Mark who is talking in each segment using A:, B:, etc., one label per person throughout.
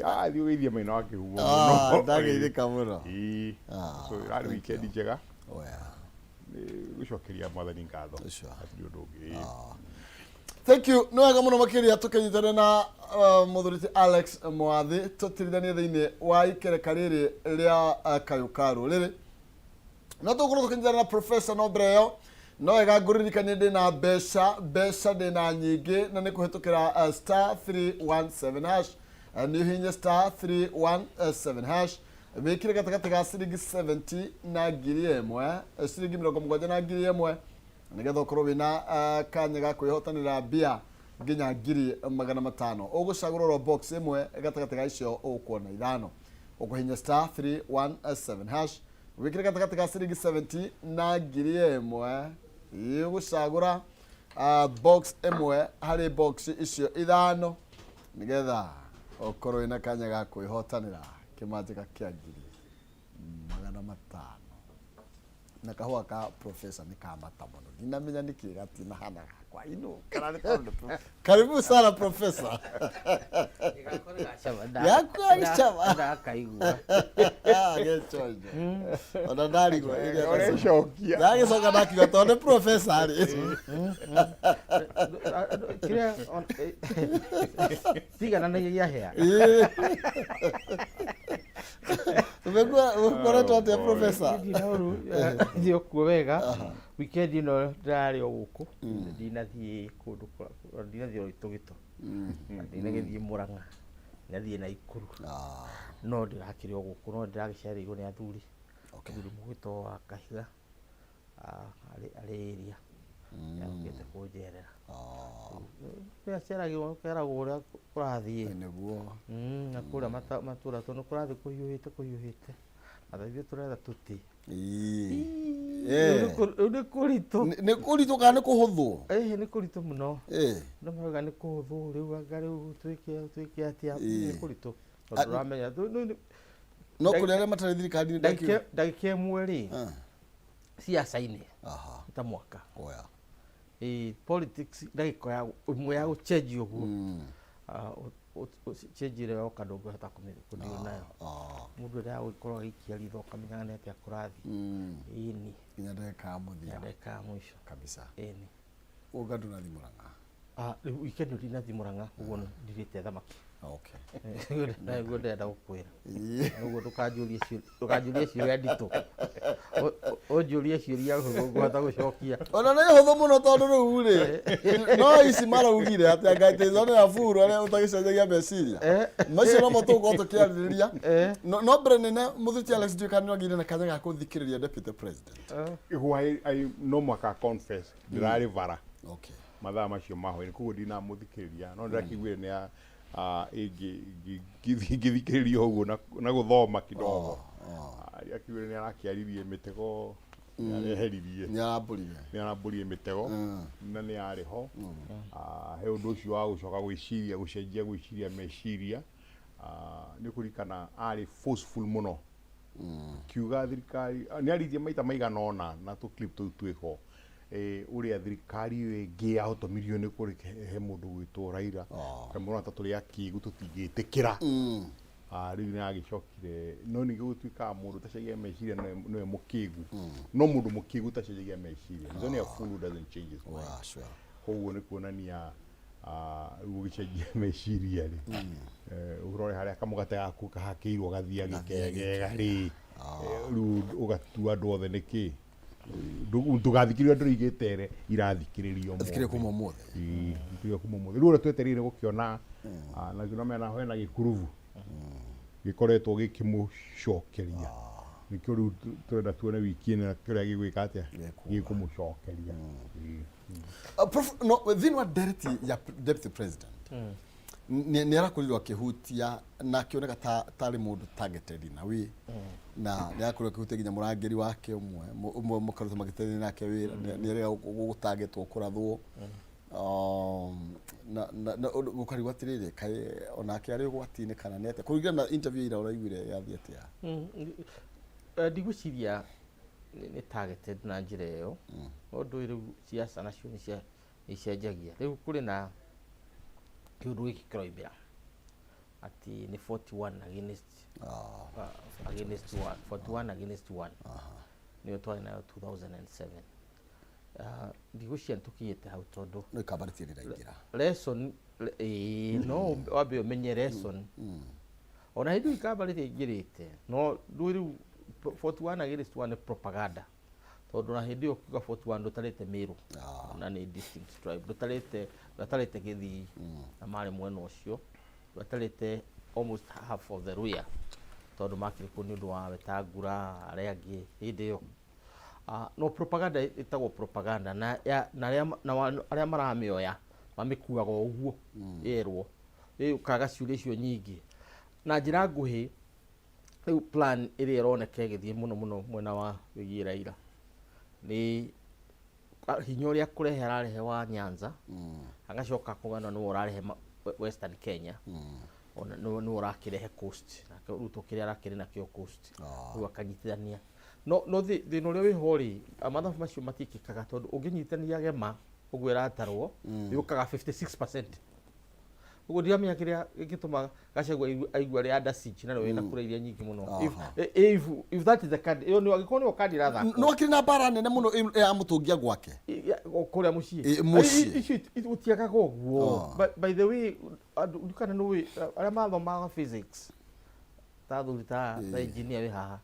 A: Athiĩ ũgeithie maina wa kĩhumo
B: Ah,
A: mũno.
B: Ndageithĩka mũno.
A: Ĩĩ.
B: Ah,
A: So ĩrarĩ
B: thank
A: weekend
B: you.
A: njega.
B: Oh, yeah.
A: Nĩ gũcokeria Mwathani ngatho.
B: Sure.
A: Hatirĩ ũndũ ũngĩ. Ĩĩ.
B: Thank you. Nĩ wega mũno makĩria tũkĩnyitane na mũthuri ti Alex Mwathi, tũtirithanie thĩinĩ wa ikereka rĩrĩ rĩa kayũ ka rũrĩrĩ. No tũgũkorwo tũkĩnyitana na professor, no mbere ĩyo no wega ngũririkanie ndĩna mbeca, mbeca ndĩna nyingĩ, na nĩ kũhĩtũkĩra *317#. Nĩ ũhihinye *317#, wĩkĩre gatagatĩ ga ciringi 70 na 1000, ciringi 70 na 1000, nĩgetha ũkorwo wĩna kanya ga kwĩhotanĩra mbia nginya 500,000. Ũgũcagũra oro box ĩmwe gatagatĩ ga icio ũkuona ithano. Ũkũhihinya *317#, wĩkĩre gatagatĩ ga ciringi 70 na 1000. Ũgũcagũra box ĩmwe harĩ box icio ithano, nĩgetha ũkorwo wĩna kanya ga kwĩhotanĩra kĩmanjĩka kĩa 500,000. Na kahũa ka professor nĩ kamata mũno, ndinamenya nĩkĩ gatinahana gakwa ino kana nĩ tondũ karibu sana, professor. Yakwa gĩcama.
C: Ndakaigua.
B: Gĩchonjo ona ndarigwo.
A: Ũrecokia.
B: Ndagĩcoka ndakiuga tondũ nĩ professor rĩ.
C: Kĩrĩa tigananagia hea.
B: Umekuwa ukoretwo atĩa, professor?
C: Ndinaũru, thiĩ okuo wega. Weekend ĩno ndĩrarĩ o gũkũ, ndinathiĩ kũndũ ndinathiĩ o Gĩtũgĩtũ, ndinagĩthiĩ Mũrang'a, ndinathiĩ Naikuru, no ndĩrakĩrĩ o gũkũ, no ndĩragĩcereirwo nĩ athuri. Athuri mũgĩtwo wa Kahiga, arĩ area nĩokĩte kũnjerera. Nĩaceragĩrwo, ũkeragwo ũrĩa kũrathiĩ.
B: Nĩguo.
C: Na kũrĩa matũra tondũ kũrathiĩ kũhiũhĩte kũhiũhĩte, na thaa ithuĩ tũretha tũtĩ. Rĩu nĩ kũritũ.
B: Nĩ kũritũ kana nĩ kũhũthwo?
C: Ĩĩ, nĩ kũritũ mũno. No marauga nĩ kũhũthũ rĩu, anga rĩu twĩke atĩa? Nĩ kũritũ tondũ ũramenya
B: No kũrĩ arĩa matarĩ thirikari-inĩ.
C: Ndagĩka 1 rĩ, ciaca-inĩ nĩ ta mwaka.
B: Oya.
C: Ĩĩ, politics ndagĩka ya ĩmwe ya gũcenjia ũguo, change ĩrĩa yoka ndũngĩhota kũdeal nayo. Mũndũ endaga gũkorwo agĩikia ritho ũkamenyaga nĩ atĩa kũrathiĩ. Ĩni.
B: Nginya ndagĩka ya mũthia.
C: Ndagĩka ya mũico.
B: Kabisa.
C: Ĩni.
B: Ũga ndũnathiĩ Mũrang'a?
C: Ah, rĩu weekend ĩno ndinathiĩ Mũrang'a, ũguo ndirĩte thamaki. Nĩguo ndĩrenda gũkwĩra. Ũguo ndũkanjũrie ciũria nditũ. Ũnjũrie ciũria hũthũ ngũhota gũcokia.
B: Ona nĩ hũthũ mũno, tondũ rĩu rĩ, no ici maraugire atĩ anga itĩzone ya buru arĩa ũtagĩcenjagia meciria macio nomo tũgũkorwo tũkĩarĩrĩria. No mbere nene, mũthuri Alex, ndiũĩ kana nĩwagĩire na kanya ga gũthikĩrĩria deputy president.
A: Why I no mũhaka confess, ndĩrarĩ bara mathaa macio ma hwaĩ-inĩ, koguo ndinamũthikĩrĩria, no ndĩrakĩiguire nĩ ingĩthikĩrĩria ũguo na gũthoma kidogo. Akiuga nĩ arakĩaririe mĩtego, nĩ areheririe.
B: Nĩ arambũrire.
A: Nĩ arambũrire mĩtego na nĩ yarĩ ho. He ũndũ ũcio wa gũcoka gwĩciria, gũcenjia gwĩciria meciria. Nĩ kũririkana arĩ forceful mũno kiuga thirikari nĩ arĩtie maita maigana ũna, na tũ clip tũu twĩho, ũrĩa thirikari ĩyo ĩngĩ yahotomirio nĩ kũrĩ he mũndũ gwĩtwo Raila, kamũrona ta tũrĩ akĩgu tũtingĩtĩkĩra. Rĩu nĩ agĩcokire, no ningĩ gũtuĩkaga mũndũ ũtacenjagia meciria nĩwe mũkĩgu, no mũndũ mũkĩgu ũtacenjagia meciria. He's only a fool who doesn't change his mind. Koguo nĩ kuonania rĩu ũgĩcenjia meciria rĩ, ũrore harĩa kamũgate gaku kahakĩirwo gathiĩ gĩkegega rĩ, rĩu ũgatua andũ othe nĩkĩ ndũgathikĩrĩrio, andũ igĩtere irathikĩrĩrio.
B: Thikĩrĩrio kuma ũmũthĩ.
A: Ĩĩ, thikĩrĩrio kuma ũmũthĩ. Rĩu ũrĩa twetereire gũkĩona, na kĩo mena hena gĩkurubu gĩkoretwo gĩkĩmũcokeria, nĩkĩo rĩu tũrenda tuone wiki ĩno kĩrĩa gĩgwĩka atĩa.
B: Gĩkuga.
A: Gĩkũmũcokeria. Ĩĩ.
B: Prof, no thĩinĩ wa ndereti ya deputy president nĩ arakorirwo akĩhutia na akĩoneka ta tarĩ mũndũ targeted na wĩ na nĩ arakorirwo akĩhutia nginya mũrangĩri wake ũmwe, ũmwe mũkaruta magĩteithania nake wĩra, nĩ erĩga gũtargetwo kũrathwo. Na ũndũ gũkarigwo atĩrĩrĩ, kaĩ onake arĩ ũgwati-inĩ kana nĩ atĩa, kũringana na interview ira ũraiguire yathiĩ atĩa?
C: Ndigwĩciria nĩ targeted na njĩra ĩyo. Ũndũ rĩu siasa nacio nĩ icenjagia. Rĩu kũrĩ na kĩũndũ gĩkĩ kĩroimĩra. Atĩ nĩ 41 against against 1, 41 against 1 nĩyo twarĩ nayo 2007. Ndigwĩciria nĩtũkinyĩte hau tondũ
B: No ikambarĩtie rĩraingĩra.
C: Lesson ĩĩ, no wambe ũmenye lesson. Ona hĩndĩ ĩyo ikambarĩtie ingĩrĩte, no ndũĩ rĩu 41 against 1 nĩ propaganda, tondũ na hĩndĩ ĩyo ũkiuga 41 ndũtarĩte Meru na nĩ distinct tribe, ndũtarĩte Gĩthii na marĩ mwena ũcio, ndũtarĩte almost half of the Luhya tondũ makĩrĩ kuo nĩ ũndũ wa Wetangula arĩa angĩ hĩndĩ ĩyo. No propaganda ĩtagwo propaganda na ya, na arĩa na arĩa maramĩoya mamĩkuaga o ũguo ĩrwo ĩũkaga ciũria icio nyingĩ na njĩra nguhĩ. Rĩu plan ĩrĩa ĩroneka ĩgĩthiĩ mũno mũno mwena wa wĩgiĩ Raila nĩ hinya ũrĩa kũrehe ararehe wa Nyanza, agacoka kũgana nĩwe ũrarehe Western Kenya, ona nĩwe ũrakĩrehe Coast, nake Ruto kĩrĩa arakĩrĩ nakĩo Coast rĩu akanyitithania. No thĩna ũrĩa wĩho rĩ, mathabu macio matiĩkĩkaga tondũ ũngĩnyitithania gema ũguo ĩratarwo yũkaga 56%. Ũguo ndiramenya kĩrĩa gĩngĩtũma Gachagua aigua arĩ under siege na nĩwe wĩna kura iria nyingĩ mũno. If that is the card, ĩyo nĩyo angĩkorwo nĩyo card ĩrathakwo.
B: No akĩrĩ na mbara nene mũno ya mũtũngia gwake.
C: Kũrĩa mũciĩ.
B: Mũciĩ.
C: Icio gũtiagaga ũguo. By the way, andũ ndikana nĩũĩ arĩa mathomaga physics ta athuri ta engineer wĩ haha.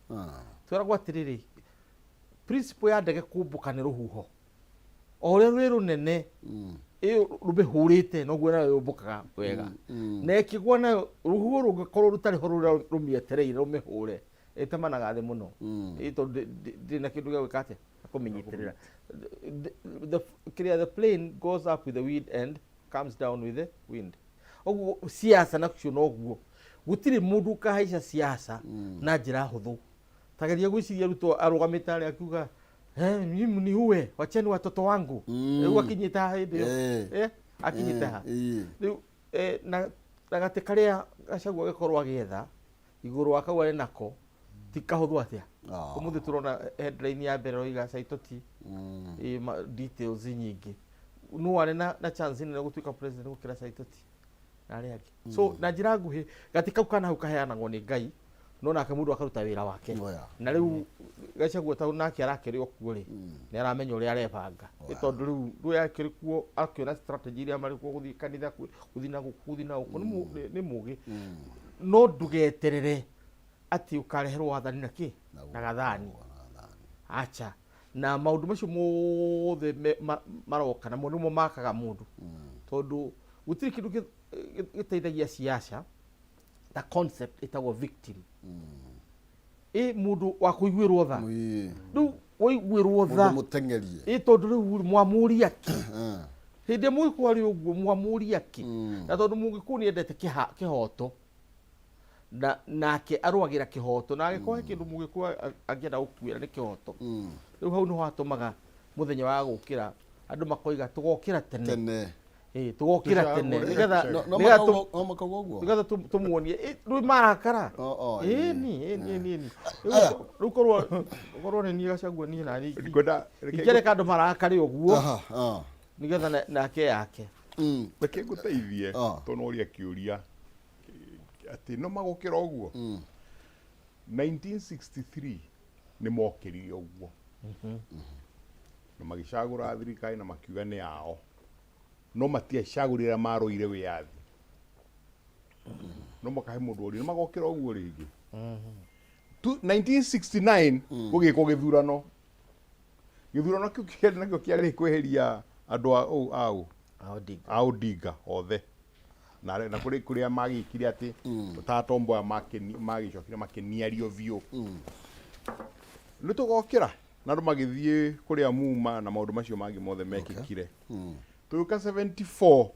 C: Tweragwo atĩrĩrĩ, principle ya ndege kũmbũka nĩ rũhuho. O ũrĩa rwĩ rũnene ĩyo rũmĩhũrĩte noguo nayo yũmbũkaga wega. Na ĩkĩgwa nayo rũhuho rũngĩkorwo rũtarĩ ho rũrĩa rũmĩetereire rũmĩhũre, ĩtemanaga thĩ mũno. Ĩ tondũ ndĩrĩ na kĩndũ gĩa gwĩka atĩa? Kũmĩnyitĩrĩra. The plane goes up with the wind and comes down with the wind. Ũguo siasa nacio noguo. Gũtirĩ mũndũ ũkahaica siasa na njĩra hũthũ. Tageria gwĩciria Ruto arũgamĩte harĩa akiuga, mimi niue, wacheni watoto wangu. Rĩu akinyĩte haha hĩndĩ ĩyo. Akinyĩte ha. Rĩu na gatĩ karĩa Gachagua agĩkorwo agĩetha igũrũ wa kau arĩ nako ti kahũthũ atĩa. Ũmũthĩ tũrona headline ya mbere oiga Saitoti details nyingĩ. Nũ arĩ na chance nene gũtuĩka president gũkĩra Saitoti na arĩa angĩ. So na njĩra nguhĩ gatĩ kau kana hau kaheanagwo nĩ Ngai, no nake mũndũ akaruta wĩra wake. Na rĩu Gachagua tondũ nake arakĩrĩ o kuo rĩ, nĩ aramenya ũrĩa arebanga. Nĩ tondũ rĩu rĩu akĩrĩ kuo akĩona strategy iria marĩ kuo gũthiĩ kanitha, gũthiĩ na gũkũ, gũthiĩ na gũkũ, nĩ mũgĩ. No ndũgeterere atĩ ũkareherwo wathani na kĩ? Na gathani. Acha. Na maũndũ macio mothe maroka namo nĩmo makaga mũndũ. Tondũ gũtirĩ kĩndũ gĩteithagia siasa ta concept ĩtagwo victim. Ĩ mũndũ wa kũiguĩrwo tha. Rĩu waiguĩrwo tha.
B: Mũndũ mũteng'erie.
C: Ĩ tondũ rĩu mwamũria kĩ? Hĩndĩ ĩrĩa mũgĩkũyũ arĩ ũguo mwamũria kĩ? Na tondũ mũgĩkũyũ nĩ endete kĩhoto. Na nake arũagĩra kĩhoto. Na angĩkorwo he kĩndũ mũgĩkũyũ angĩenda gũkuĩra nĩ kĩhoto. Rĩu hau nĩho hatũmaga mũthenya wa gũkĩra andũ makoiga tũgokĩra tene.
B: Tene.
C: Tũgokĩra tene.
A: Tũcagũre.
C: Nĩgetha
B: No, no
C: nĩgetha
B: no makauga ũguo?
C: nĩgetha tũmuonie. Rĩu marakara. Ĩni, ĩni, ĩni, ĩni. Rĩu korwo nĩ niĩ Gachagua niĩ na niĩ
A: Ngwenda, reke
C: ingĩreka andũ marakare ũguo. Nĩgetha nake yake.
A: Reke ngũteithie, tondũ no ũria kĩũria atĩ no magũkĩra ũguo. 1963 nĩ mokĩrire ũguo. Na magĩcagũra thirikari na makiuga nĩ yao. No matiacagũrire arĩa marũire wĩyathi. No makahe mũndũ ũrĩa, nĩ magokĩra ũguo rĩngĩ. 1969 gũgĩkwo gĩthurano. Gĩthurano kĩu kĩarĩ nakĩo kĩarĩ kweheria andũ a ũ, a ũ?
C: A Odinga.
A: A Odinga othe. Na kũrĩ kũrĩa magĩkire atĩ ta Tom Mboya magĩcokire makĩniario biũ. Nĩ tũgokĩra na andũ magĩthiĩ kũrĩa muma na maũndũ macio mangĩ mothe mekĩkire. Tũgĩũka 74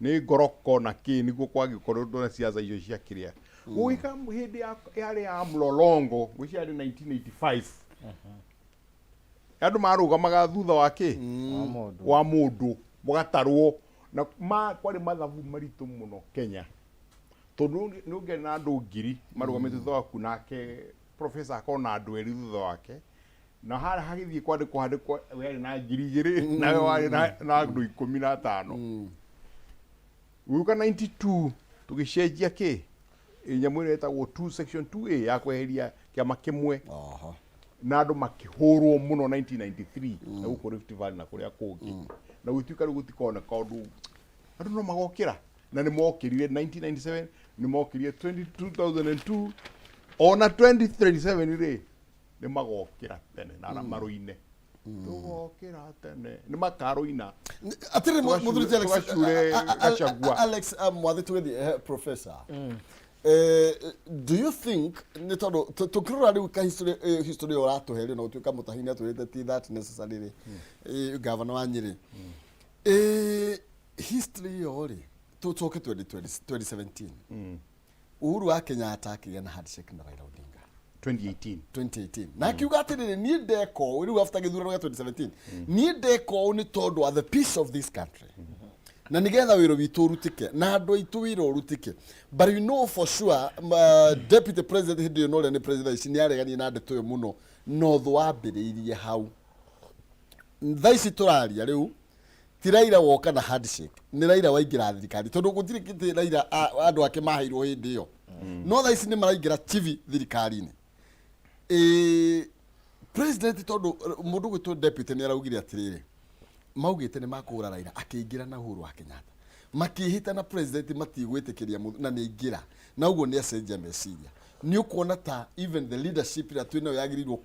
A: nĩ ngoroko na kĩ nĩguo kwagĩkorwo na siasa icio cia kĩrĩa. Gũgĩka hĩndĩ yarĩ ya mlolongo, which yarĩ 1985. Andũ marũgamaga thutha wa kĩ?
C: Wa mũndũ.
A: Wa mũndũ, mũgatarwo. Na kwarĩ mathabu maritũ mũno Kenya. Tondũ nĩ ũngĩarĩ na andũ ngiri marũgamĩte thutha waku, nake professor akorwo na andũ erĩ thutha wake. Na harĩa hagĩthiĩ kwandĩkwo handĩkwo we arĩ na ngiri igĩrĩ, nawe warĩ na andũ ikũmi na atano. Gũgĩũka 92, Tũgĩcenjia kĩ nyamũ ĩrĩa ĩtagwo 2 section 2A ya kweheria kĩama kĩmwe. Na andũ makĩhũrwo mũno 1993 na gũkũ Rift Valley na kũrĩa kũngĩ, na gũtuĩka rĩu gũtikoneka ũndũ, andũ no magokĩra, na nĩ mokĩrire 1997, nĩ mokĩrire 20 2002, ona 2037 rĩ, nĩ magokĩra tene na marũine, tũgokĩra tene, nĩ makarũina.
B: Atirĩ mũthuri ti Alex.
A: Tũgacure Gachagua.
B: Alex Mwathi, tũgĩthiĩ, professor, do you think nĩ tondũ tũkĩrora rĩu ka history, history ĩyo ũratũhe rĩ, na gũtuĩka Mũtahi nĩ atwĩrĩte ti that necessary rĩ, gavana wa Nyĩrĩ, history ĩyo rĩ, tũcoke 2020 2017, Uhuru wa Kenyatta akĩgĩa na handshake na Raila Odinga.
A: 2018.
B: 2018, na akiuga atĩrĩrĩ, niĩ ndeka ũũ rĩu after gĩthurano gĩa 2017, niĩ ndeka ũũ nĩ tondũ wa the peace of this country na nĩgetha wĩra witũ ũrutĩke na andũ aitũ wĩra ũrutĩke. But you know for sure, deputy president hĩndĩ ĩyo na ũrĩa nĩ president ici nĩ areganie na ndeto ĩyo mũno, na ũthũ wambĩrĩirie hau. Thaa ici tũraria rĩu ti Raila woka na handshake, nĩ Raila waingĩra thirikari, tondũ gũtirĩ kĩtĩ Raila andũ ake maheirwo hĩndĩ ĩyo, no thaa ici nĩ maraingĩra chivi thirikari-inĩ. President, tondũ mũndũ gwĩtwo deputy nĩ araugire atĩrĩrĩ, maugĩte nĩ makũgũra Raila akĩingĩra na Uhuru wa Kenyatta makĩhĩta na president matigwĩtĩkĩria na nĩ aingĩra na ũguo nĩ acenjia meciria. Nĩ ũkuona ta even the leadership ĩrĩa twĩ nayo yagĩrĩirwo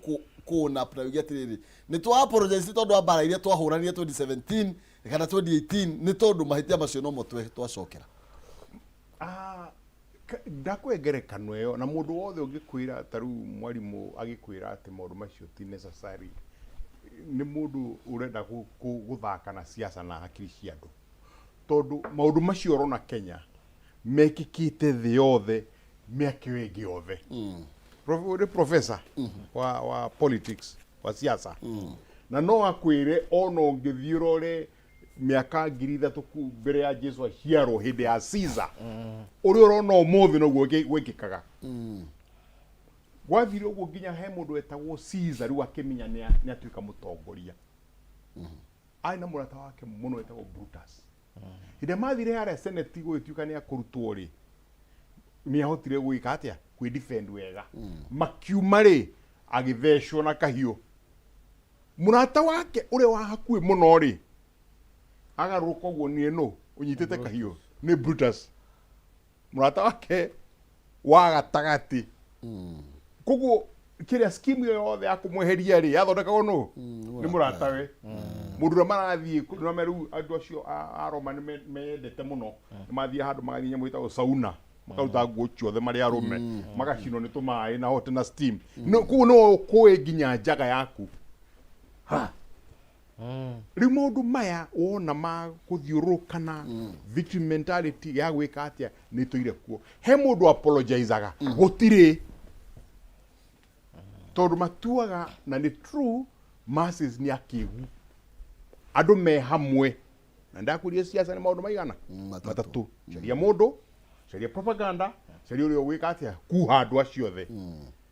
B: kũna up na yuge atĩrĩrĩ, nĩ twa apologize tondũ wa mbara iria twahũranire 2017 kana 2018, nĩ tondũ mahĩtia macio nomo twacokera?
A: Ah, ndakũhe ngerekano ĩyo, na mũndũ wothe ũngĩkwĩra, ta rĩu mwarimũ agĩkwĩra atĩ maũndũ macio ti necessary, nĩ mũndũ ũrenda gũthaka na siasa na hakiri cia andũ, tondũ maũndũ macio ũrona Kenya mekĩkĩte thĩ yothe mĩaka ĩyo ĩngĩ yothe. Nĩ professor wa politics, wa siasa, na no akwĩre ona ũngĩthiĩ ũrore mĩaka 3000 mbere ya Jesu aciarwo, hĩndĩ ya Caesar, ũrĩa ũrona ũmũthĩ noguo gwĩkĩkaga. Gwathire ũguo nginya he mũndũ wetagwo Caesar rĩu akĩmenya nĩ atuĩka mũtongoria. Arĩ na mũrata wake mũno wetagwo Brutus. Hĩndĩ ĩrĩa mathire harĩa senate gũgĩtuĩka nĩ akũrutwo rĩ, nĩ ahotire gwĩka atĩa? Kwĩ defend wega. Makiuma rĩ, agĩthecwo na kahiũ. Mũrata wake ũrĩa wa hakuhĩ mũno rĩ, agarũrũka ũguo, nĩ nũ ũnyitĩte kahiũ? Nĩ Brutus, mũrata wake wa gatagatĩ. Koguo kĩrĩa scheme ĩyo yothe ya kũmweheria rĩ, yathondekagwo nũ? Nĩ mũratawe, mũndũ ũrĩa marathiĩ nĩme. Rĩu andũ acio a Roma nĩ meyendete mũno, nĩ mathiĩ handũ magathiĩ nyamũ ĩtagwo sauna, makaruta nguo ciothe marĩ arũme, magacinwo nĩ tũmaĩ na hot na steam. No koguo no ũkũĩ nginya njaga yaku. Rĩu maũndũ maya wona ma gũthiũrũrũkana, victim mentality ya gwĩka atĩa, nĩ tũire kuo. He mũndũ apologizaga? Gũtirĩ, tondũ matuaga, na nĩ true, masses nĩ akĩgu, andũ me hamwe. Na ndakwĩrire siasa nĩ maũndũ maigana?
B: Matatũ.
A: Matatũ. Caria mũndũ, caria propaganda, caria ũrĩa ũgwĩka atĩa kuha andũ acio othe.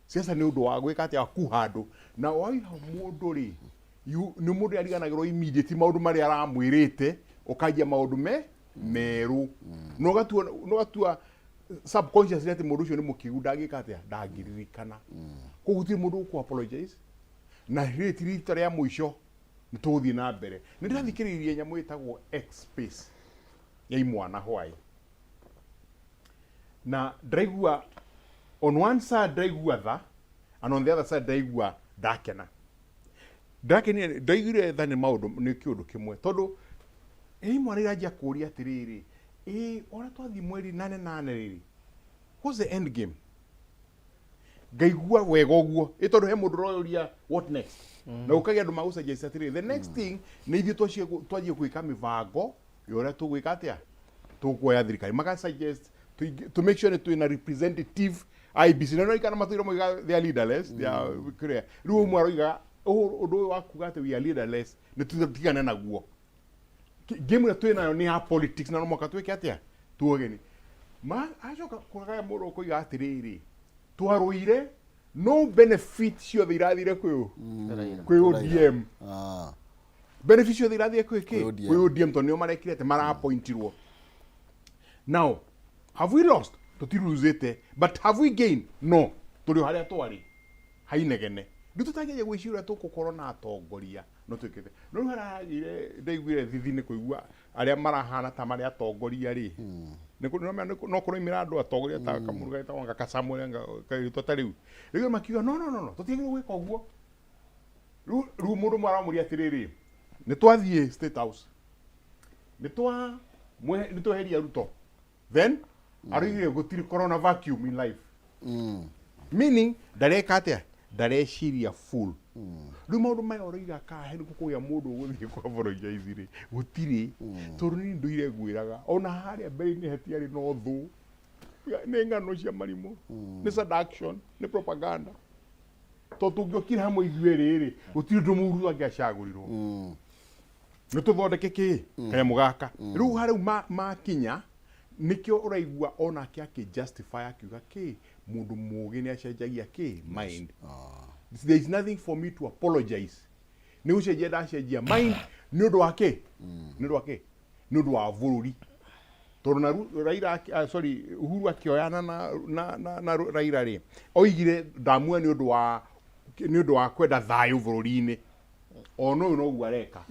A: Siasa nĩ ũndũ wa gwĩka atĩa? Wa kuha andũ. Na waiha mũndũ rĩ, nĩ mũndũ ariganagĩrwo immediately maũndũ marĩa aramwĩrĩte, ũkanjia maũndũ me merũ, na ũgatua subconsciously atĩ mũndũ ũcio nĩ mũkĩgu, ndangĩka atĩa? Ndangĩririkana. Koguo gũtirĩ mũndũ ũkũ apologize, na rĩrĩ ti rita rĩa mũico, nĩ tũgũthiĩ na mbere. Nĩ ndĩrathikĩrĩirie nyamũ ĩtagwo X Space ya imwana hwaĩ, na ndĩraigua on one side ndĩraigua tha, and on the other side ndĩraigua ndakena. Ndakenire, ndaiguire tha nĩ maũndũ, nĩ kĩũndũ kĩmwe, tondũ ĩ imwana iranjia kũũria atĩrĩrĩ, ĩ ona twathiĩ mweri nane nane rĩrĩ, what's the end game? Ngaigua wega ũguo, ĩ tondũ he mũndũ ũroyũria what next, na gũkagĩa andũ magũsuggest atĩrĩrĩ, the next thing nĩ ithuĩ twanjie gwĩka mĩbango ya ũrĩa tũgwĩka atĩa, tũkuoya thirikari. Maka suggest to make sure nĩ twĩna representative IEBC, na nĩ matũire moiga they are leaderless, they are kĩrĩa. Rĩu ũmwe aroiga ũndũ ũyũ wa kuga atĩ we are leaderless nĩ tũtigane naguo. Game ĩrĩa twĩ nayo nĩ ya politics, na no mũhaka twĩke atĩa? Tuogeni ma acoka kũgaya. Mũndũ ũkoiga atĩrĩrĩ, twarũire no benefit ciothe irathire kwĩ ũ? Kwĩ ODM. Benefit ciothe irathire kwĩ kĩ?
B: Kwĩ ODM.
A: Kwĩ ODM, tondũ nĩo marekire atĩ marapointirwo. Now Have we lost? Tũtiruzĩte, but have we gained? No, tũrĩ o harĩa twarĩ hainegene. Rĩu tũtangĩgeria gwĩciria ũrĩa tũgũkorwo na atongoria no twĩkĩte. No rĩu harĩa hagĩire ndaiguire thithi nĩ kũigua arĩa marahana ta marĩ atongoria rĩ, no kũraumĩra andũ atongoria ta kamũndũ getagwo anga Kasamu anga karĩtwa ta rĩu. Rĩu makiuga no no no no, tũtiagĩrĩirwo gwĩka ũguo. Rĩu mũndũ ũmwe aramũria atĩrĩrĩ, nĩ twathiĩ State House, nĩ tweheria Ruto, then aroigire gũtirĩ corona vacuum in life, meaning ndareka atĩa, ndareciria full. Rĩu maũndũ maya ũroiga kahe nĩ kũgĩa mũndũ ũgũthiĩ kũ apologize rĩ, gũtirĩ, tondũ niĩ ndũire ngwĩraga ona harĩa mbere-inĩ hatiarĩ na ũthũ, nĩ ng'ano cia marimũ, nĩ seduction, nĩ propaganda, tondũ tũngĩokire hamwe ithuĩ rĩrĩ, gũtirĩ ũndũ mũru angĩacagũrirwo. Nĩ tũthondeke kĩ kanyamũ gaka rĩu harĩu makinya nĩkĩo ũraigua onake akĩ justify akiuga kĩ mũndũ mũgĩ nĩ acenjagia kĩ mind. There is nothing for me to apologize, nĩ gũcenjia ndacenjia mind nĩ ũndũ wa kĩ, nĩ ũndũ wa kĩ, nĩ ũndũ wa bũrũri, tondũ na Raila sorry, Uhuru akĩoyana na Raila rĩ, oigire ndamua nĩ ũndũ wa kwenda thayũ bũrũri-inĩ. Ona ũyũ noguo areka.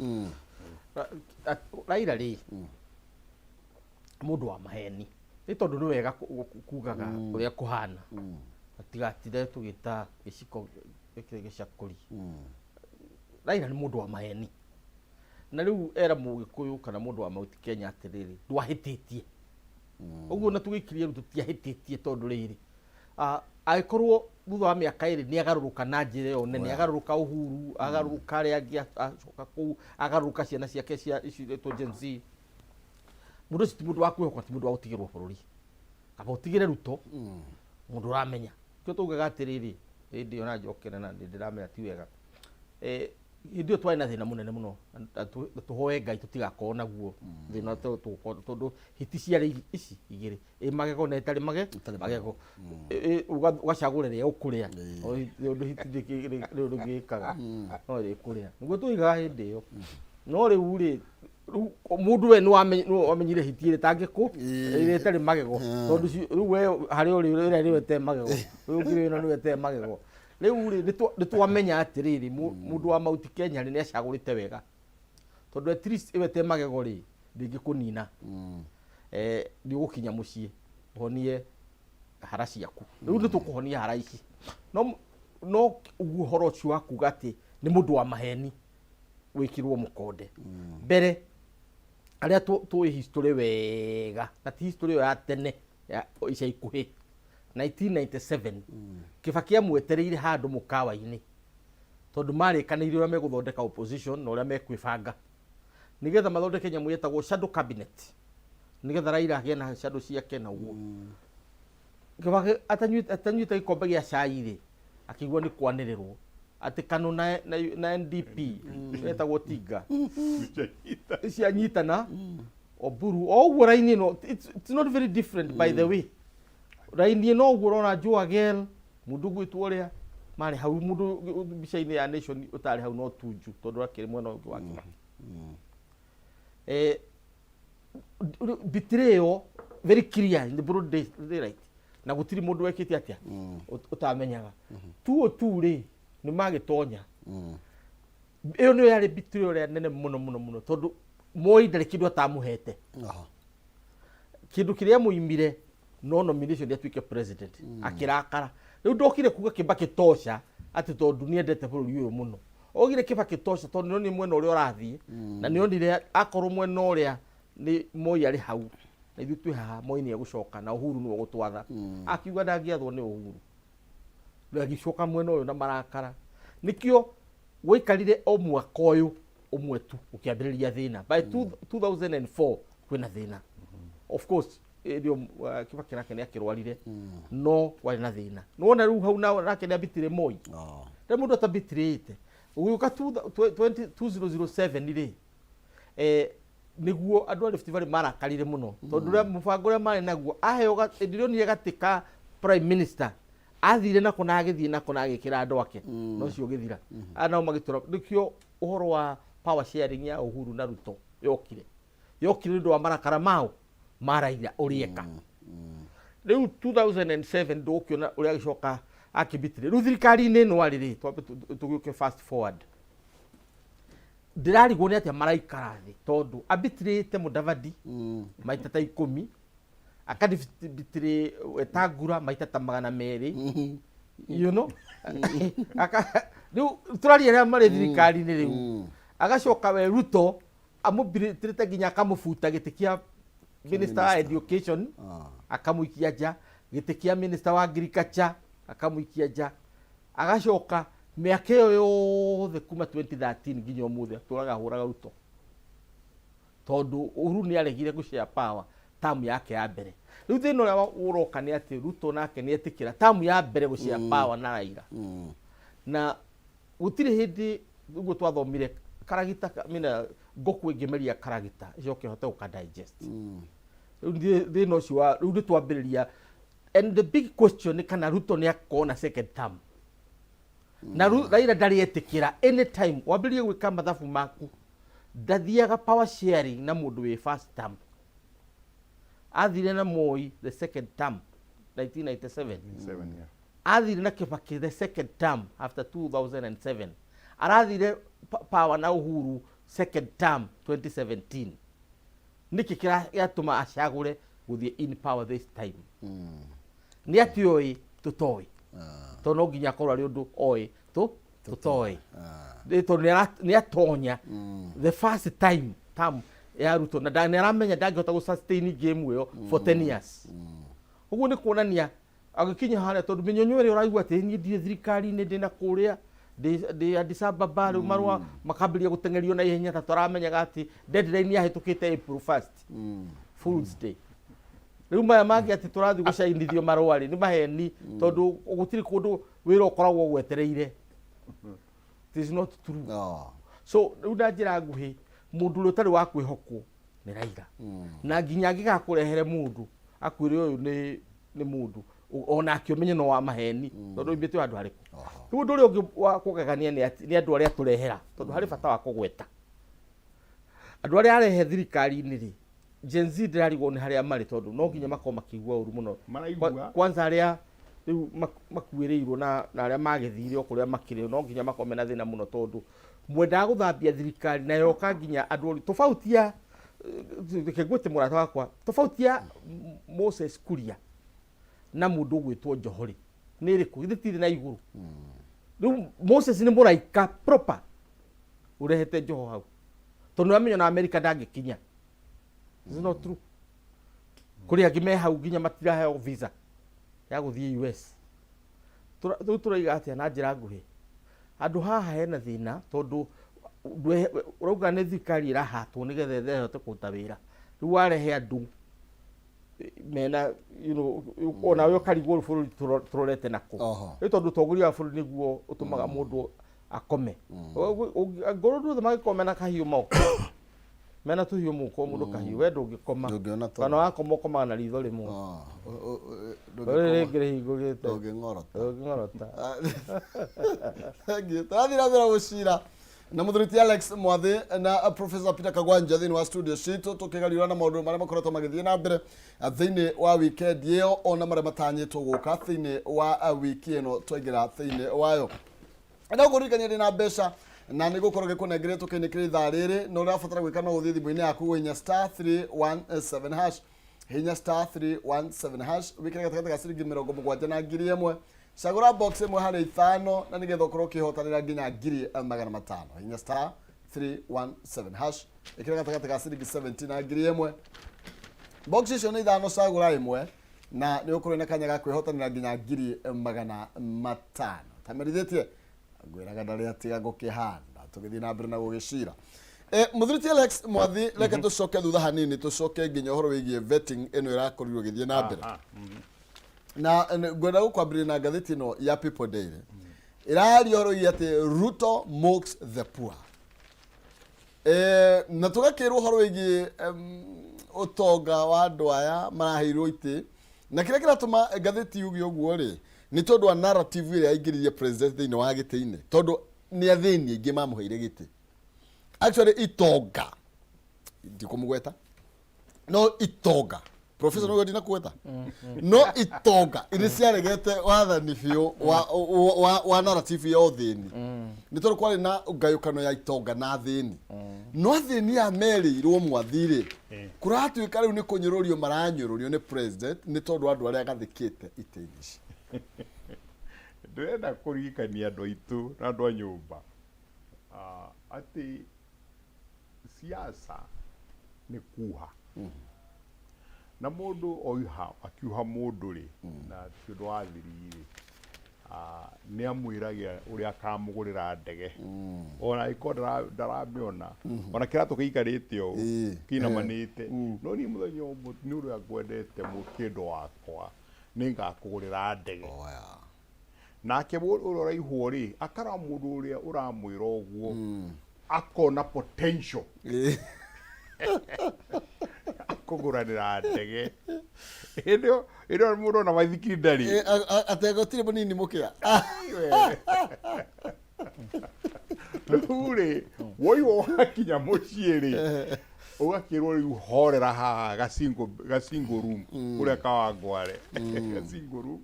C: Raila rĩ, mũndũ wa maheni, nĩ tondũ nĩ wega kugaga ũrĩa kũhana, tigatinde tũgĩta gĩciko gĩkĩ gĩcakũri. Raila nĩ mũndũ wa maheni, na rĩu era mũgĩkũyũ kana mũndũ wa Mount Kenya atĩrĩrĩ, ndwahĩtĩtie ũguo na tũgĩkirie rĩu tũtiahĩtĩtie, tondũ rĩrĩ, angĩkorwo thutha wa mĩaka 2 nĩ agarũrũka na njĩra ĩyo nene, agarũrũka Uhuru, agarũrũka arĩa angĩ, acoka kũu agarũrũka ciana ciake cia ici iretwo Gen Z, mũndũ ũcio ti mũndũ wa kwĩhokwo, ti mũndũ wa gũtigĩrwo bũrũri. Kaba ũtigĩre Ruto, mũndũ ũramenya. Kĩo taugaga atĩrĩrĩ, hĩndĩ ĩyo na njokere na nĩ ndĩramenya ti wega. Hĩndĩ ĩyo twarĩ na thĩna mũnene mũno, na tũhoe Ngai tũtigakorwo naguo thĩna tũgũkorwo, tondũ hiti ciarĩ ici igĩrĩ, ĩ magego na ĩtarĩ
B: Ĩtarĩ.
C: magego. Ũgacagũra ĩrĩa ũkũrĩa. O ũndũ hiti rĩu ndũngĩkaga no ĩrĩkũrĩa, nĩguo tuigaga hĩndĩ ĩyo. No rĩu rĩ, rĩu mũndũ we nĩ wamenyire hiti ĩrĩa ĩtangĩkũ, ĩrĩa ĩtarĩ magego, tondũ rĩu we harĩa ũrĩ ĩrĩa nĩwe ĩtarĩ magego, rĩu ũngĩ ĩno nĩwe ĩtarĩ magego. Rĩu rĩ, nĩ twamenya atĩrĩrĩ, mũndũ wa Mount Kenya rĩ, nĩ acagũrĩte wega, tondũ at least ĩyo ĩtarĩ magego rĩ, ndĩngĩkũnina. Nĩ ũgũkinya mũciĩ ũhonie hara ciaku. Rĩu nĩ tũkũhonia hara ici, no ũguo ũhoro ũcio wa kuga atĩ nĩ mũndũ wa maheni wĩkĩrwo mũkonde mbere, arĩa tũĩ history wega, na ti history ĩyo ya tene, ya ica ikuhĩ, 1997 Kibaki amwetereire handũ mũkawa-inĩ, tondũ marĩkanĩire ũrĩa megũthondeka opposition na ũrĩa mekwĩbanga nĩgetha mathondeke nyamũ yetagwo shadow cabinet, nĩgetha Raila agĩe na shadow ciake. Na ũguo Kibaki atanyuĩte gĩkombe gĩa cai rĩ, akĩigua nĩ kwanĩrĩrwo atĩ KANU na NDP yetagwo Tinga cianyitana Oburu o ũguo. Raini ĩno, it's not very different, by the way. Raini ĩno ũguo ũrona Joagel, mũndũ ũgwĩtwo ũrĩa marĩ hau, mũndũ mbica-inĩ ya Nation ũtarĩ hau no Tunju, tondũ akĩrĩ mwena ũngĩ wa Kibaki. Betray ĩyo very clear in the broad daylight, na gũtirĩ mũndũ wekĩte atĩa ũtamenyaga. Tuo tu rĩ, nĩ magĩtonya. Ĩyo nĩyo yarĩ betrayal ĩrĩa nene mũno mũno mũno, tondũ Moi ndarĩ kĩndũ atamũhete. Kĩndũ kĩrĩa mũimire no nomination atuĩke president. Akĩrakara. Rĩu ndokire kuga Kibaki tosha atĩ tondũ nĩendete bũrũri ũyũ mũno. Ogire Kibaki tosha tondũ nĩonire mwena ũrĩa ũrathiĩ, na nĩonire akorwo mwena ũrĩa nĩ Moi arĩ hau na ithuĩ twĩ haha, Moi nĩ egũcoka na Uhuru nĩwe ũgũtwatha. Akiuga ndangĩathwo nĩ Uhuru. Rĩu agĩcoka mwena ũyũ na marakara. Nĩkĩo gwaikarire o mwaka ũyũ ũmwe tu ũkĩambĩrĩria thĩna. By 2004 kwĩna thĩna. Of course hĩndĩ ĩyo Kibaki nake nĩ akĩrwarire, no kwarĩ na thĩna. Nĩwona rĩu hau nake nĩ ambitire Moi. Rĩu mũndũ atambitirĩte ũgĩũka 2007 rĩ, nĩguo andũ a Rift Valley marakarire mũno, tondũ ũrĩa mũbango ũrĩa marĩ naguo, aheo hĩndĩ ĩrĩa onire gatĩ ka prime minister, athire nako na agĩthiĩ nako na agĩkĩra andũ ake, na ũcio ũgĩthira. Aya nao magĩtũra. Nĩkĩo ũhoro wa power sharing ya Uhuru na Ruto yokire nĩ ũndũ wa marakara mao ma Raila ũrĩa eka. Rĩu 2007 ndũgũkĩona ũrĩa agĩcoka akĩbitire rĩu thirikari-inĩ ĩno arĩ rĩ. Twambe tũgĩũke fast forward, ndĩrarigwo nĩ atĩa maraikara thĩ, tondũ abitirĩte Mudavadi maita ta 10, akadibitire Wetangula maita ta 200. Rĩu tũraria arĩa marĩ thirikari-inĩ rĩu. Agacoka we Ruto amũbirĩtĩte nginya akamũbuta gĩtĩ kĩa minister wa education, akamũikia nja, gĩtĩ kĩa minister wa agriculture akamũikia nja. Agacoka mĩaka ĩyo yothe kuma 2013 nginya ũmũthĩ atũraga ahũraga Ruto, tondũ Uhuru nĩ aregire gũshare power tamu yake ya mbere. Rĩu thĩna ũrĩa ũroka nĩ atĩ Ruto nake nĩ etĩkĩra tamu ya mbere gũshare power na Raila, na gũtirĩ hĩndĩ ũguo twathomire karagita mina ngũkũ ĩngĩmeria karagita ĩcoke ĩhote gũka digest. Rĩu thĩna ũcio wa rĩu nĩ twambĩrĩria, and the big question nĩ kana Ruto nĩ akona second term na Raila ndarĩ etĩkĩra. Anytime wambĩrĩrie gwĩka mathabu maku, ndathiaga power sharing na mũndũ wĩ first term. Athire na Moi the second term 1997.
A: Seven, yeah.
C: Athire na Kibaki the second term after 2007. Arathire power na Uhuru second term 2017. Nĩkĩ kĩratũma acagũre gũthiĩ in power this time? Nĩ atĩ oĩ tũtoĩ, tondũ no nginya akorwo arĩ ũndũ oĩ tũtoĩ. Nĩ tondũ nĩ atonya the first time term ya Ruto na nĩ aramenya ndangĩhota gũ sustain game ĩyo for 10 years. Ũguo nĩ kuonania agĩkinya harĩa, tondũ mĩnyonyo ĩrĩa ũraigua atĩ niĩ ndirĩ thirikari-inĩ, ndĩna kũrĩa ndĩ Addis Ababa, rĩu marũa makambĩrĩria gũteng'erio na ihenya ta tũramenyaga atĩ deadline yahĩtũkĩte April 1st, Fools Day. Rĩu maya mangĩ atĩ tũrathiĩ gũcainithio marũa rĩ, nĩ maheni, tondũ gũtirĩ kũndũ wĩra ũkoragwo gwetereire. It is not true. So rĩu na njĩra nguhĩ, mũndũ ũrĩa ũtarĩ wa kwĩhokwo nĩ Raila, na nginya angĩgakũrehere mũndũ akwĩre ũyũ nĩ mũndũ onake ũmenye no wa maheni, tondũ oimĩte handũ harĩkũ. Rĩu ũndũ ũrĩa ũngĩ wa kũgegania nĩ atĩ nĩ andũ arĩa tũrehera, tondũ harĩ bata wa kũgweta andũ arĩa arehe thirikari-inĩ rĩ. Gen Z ndĩrarigwo nĩ harĩa marĩ, tondũ no nginya makorwo makĩigua ũru mũno.
A: Maraigua.
C: Kwanza arĩa rĩu makuĩrĩirwo na arĩa magĩthire o kũrĩa makĩrĩ, no nginya makorwo mena thĩna mũno, tondũ mwendaga gũthambia thirikari na yoka nginya andũ tofauti ya reke ngwĩte mũrata wakwa, tofauti ya Moses Kuria na mũndũ ũgwĩtwo Joho rĩ nĩ ĩrĩkũ? Githĩ tirĩ na igũrũ? Rĩu Moses nĩ mũraika proper ũrehete Joho hau, tondũ nĩwamenya na Amerika ndangĩkinya. Is not true? Kũrĩ angĩ me hau nginya matiraheo visa ya gũthiĩ US. Rĩu tũraiga atĩa na njĩra nguhĩ? Handũ haha hena thĩna, tondũ ũrauga nĩ thirikari ĩrahatwo nĩgetha ĩhote kũruta wĩra. Rĩu warehe andũ mena onawe ũkarigwo bũrũri tũrorete nakũ. Rĩu tondũ ũtongoria wa bũrũri nĩguo ũtũmaga mũndũ akome, angorwo andũ othe mangĩkorwo mena kahiũ moko, mena tũhiũ mũko, mũndũ kahiũ, we ndũngĩkoma.
B: Ndũngĩona toro.
C: Kana wakoma ũkomaga na ritho rĩmwe, rĩrĩ rĩngĩ rĩhingũrĩte.
B: Ndũngĩng'orota.
C: Ndũngĩng'orota.
B: Thank you. Tũrathiĩ na mbere gũcira na mũthuri ti Alex Mwathi na Professor Peter Kagwanja thĩinĩ wa studio citũ, tũkĩgariũra na maũndũ marĩa makoretwo magĩthiĩ na mbere thĩinĩ wa weekend ĩyo, ona marĩa matanyĩtwo gũka thĩinĩ wa wiki ĩno twaingĩra thĩinĩ wayo. No kũririkania ndĩ na mbeca na nĩ gũkorwo gĩkũnengeire tũkĩinĩkĩra ithaa rĩrĩ, na ũrabatara gwĩka no gũthiĩ thimũ-inĩ yaku ũhihinya *317#, hinya *317#, wĩkĩre gatagatĩ ga ciringi 70 na 1000, cagũra box ĩmwe harĩ ithano, na nĩgetha ũkorwo ũkĩhotanĩra nginya 500,000. Hinya *317#, ĩkĩra gatagatĩ ga ciringi 70 na 1000, box icio nĩ ithano, cagũra ĩmwe na nĩ ũkorwo na kanya ga kwĩhotanĩra nginya 500,000. Tamerithĩtie ngwĩraga ndarĩ atiga ngũkĩhanda tũgĩthiĩ na mbere na gũgĩcira. Mũthuri ti Alex Mwathi, reke tũcoke thutha hanini, tũcoke nginya ũhoro wĩgiĩ vetting ĩno ĩrakorirwo ĩgĩthiĩ na mbere, na ngwenda gũkwambĩrĩria na ngathĩti ĩno ya People Daily ĩraria ũhoro wĩgiĩ atĩ Ruto mocks the poor. Na tũgakĩrwo ũhoro wĩgiĩ ũtonga wa andũ aya maraheirwo itĩ, na kĩrĩa kĩratũma ngathĩti yuge ũguo rĩ, nĩ tondũ wa narrative ĩrĩa yaingĩririe president thĩinĩ wa gĩtĩ-inĩ, tondũ nĩ athĩni aingĩ mamũheire gĩtĩ. Actually itonga ndikũmũgweta, no itonga. Professor, nĩguo ndinakweta no itonga iria ciaregete wathani biũ wa narrative ya ũthĩni, nĩ tondũ kwarĩ na ngayũkano ya itonga na athĩni, no athĩni aya merĩirwo mwathi-rĩ, kũratuĩka rĩu nĩ kũnyũrũrio maranyũrũrio nĩ president nĩ tondũ andũ arĩa agathĩkĩte itĩ-inĩ ici.
A: Ndĩrenda kũririkania andũ aitũ na andũ a nyũmba atĩ siasa nĩ kuha na mũndũ oiha akiuha mũndũ rĩ, na ti ũndũ wa thiri rĩ, nĩ amwĩragĩra ũrĩa akamũgũrĩra ndege ona angĩkorwo ndaramĩona, ona kĩratũ kĩikarĩte ũũ kĩinamanĩte. No niĩ mũthenya ũmwe nĩ ũrĩa ngwendete mũkĩndũ wakwa, nĩ ngakũgũrĩra ndege.
B: Oya.
A: Nake ũrĩa ũraihwo rĩ, akarora mũndũ ũrĩa ũramwĩra ũguo, akona potential kũgũranĩra ndege. Hĩndĩ ĩyo hĩndĩ ĩyo mũndũ ona maithikiri ndarĩ.
B: Atĩ gũtirĩ mũnini mũkĩa.
A: Rĩu rĩ, woiwo wakinya mũciĩ rĩ, ũgakĩrwo rĩu horera haha gacingle room kũrĩa Kawangware, gacingle room,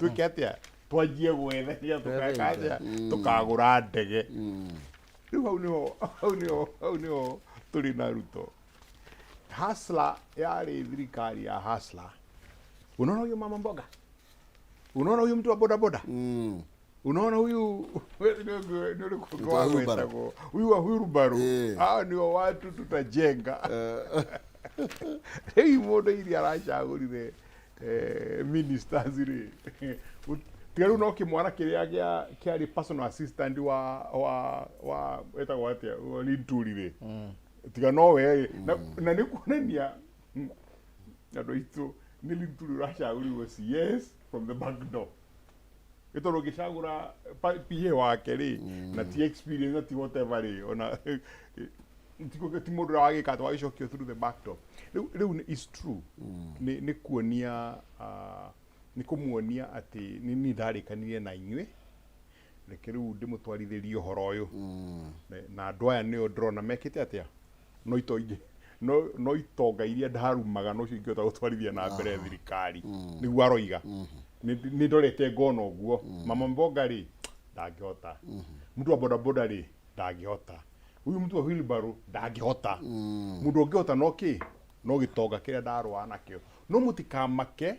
A: twĩke atĩa, twanjie gwetha nĩgetha tũgeka atĩa, tũkagũra ndege. Rĩu hau nĩho tũrĩ na Ruto. Hustler yarĩ thirikari ya hustler. Unaona huyu mama mboga, unaona huyu mtu wa bodaboda, unaona huyu
B: Mtu wa wheelbarrow.
A: Huyu wa wheelbarrow, hao ndio watu tutajenga. Rĩu mũndũ iria aracagũrire ministers rĩ, tiga rĩu no kĩmwana kĩrĩa kĩarĩ personal assistant wa wetagwo atĩa, wa Linturi rĩ, tiga no we rĩ, na nĩ kuonania andũ aitũ nĩ Linturi ũracagũrirwo CS from the back door, nĩ tondũ ũngĩcagũra PA wake rĩ, na ti experience na ti whatever rĩ, ona ti mũndũ ũrĩa wagĩka atĩ wagĩcokio through the back door. Rĩu is true, nĩ kuonia, nĩ kũmuonia atĩ nĩ niĩ ndarĩkanire na inyuĩ, reke rĩu ndĩmũtwarithĩrie ũhoro ũyũ. Na andũ aya nĩo ndĩrona mekĩte atĩa, no ito ingĩ no itonga iria ndarumaga nocio ingĩhota gũtwarithia na mbere thirikari, nĩguo aroiga. Nĩ ndorete ngona ũguo mama mboga rĩ ndangĩhota, mtu wa bodaboda rĩ ndangĩhota, huyu mtu wa wheelbarrow ndangĩhota. Mũndũ ũngĩhota no kĩ no gĩtonga kĩrĩa ndarũa nakĩo. No mũtikamake,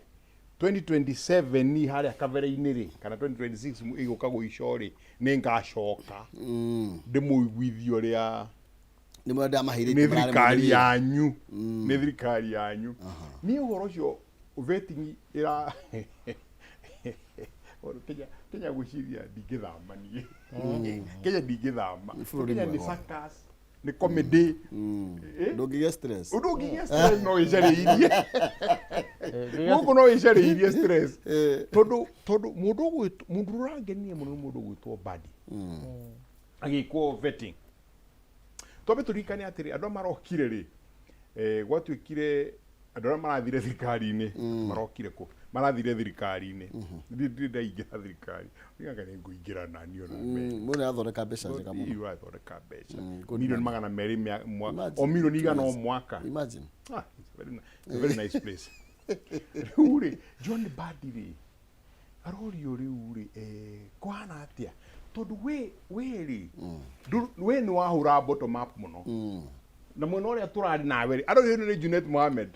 A: 2027 harĩa kabere-inĩ rĩ, kana 2026 ĩgũka gũico rĩ, nĩ ngacoka ndĩmũiguithie ũrĩa
B: Nĩ mwenda ndamaheire.
A: Nĩ thirikari yanyu, nĩ thirikari yanyu. Niĩ ũhoro ũcio vetting ĩra Kenya gwĩciria ndingĩthama, niĩ Kenya ndingĩthama.
B: Bũrũri
A: Kenya nĩ
B: mwega.
A: circus, nĩ comedy.
B: Ndũngĩgĩa stress.
A: Ũndũ ũngĩgĩa stress no wĩcarĩirie gũkũ, no wĩcarĩirie stress, tondũ mũndũ ũgwĩtwo, mũndũ ũrangenia mũno nĩ mũndũ ũgwĩtwo Mbadi agĩkwo vetting. Twambe tũririkane atĩrĩ, andũ arĩa marokire rĩ, gwatuĩkire andũ arĩa marathire thirikari-inĩ, marokire kũ marathire thirikari-inĩ. Ndirĩ ndaingĩra thirikari, ndiganga nĩ ngũingĩra nani ona
B: Mũndũ nĩathondeka mbeca njega mũno.
A: Ĩĩ, ũrathondeka mbeca
B: Good
A: milioni
B: money.
A: 200
B: Imagine.
A: o milioni 100 o mwaka.
B: Imagine.
A: Ah, it's a very nice place. Rĩu rĩ, John Mbadi rĩ, arorio rĩu rĩ, kũhana atĩa, tondũ we rĩ, we nĩ wahũra bottom up mũno na mwena ũrĩa tũrarĩ nawe rĩ, arorio nĩ Junet Mohamed,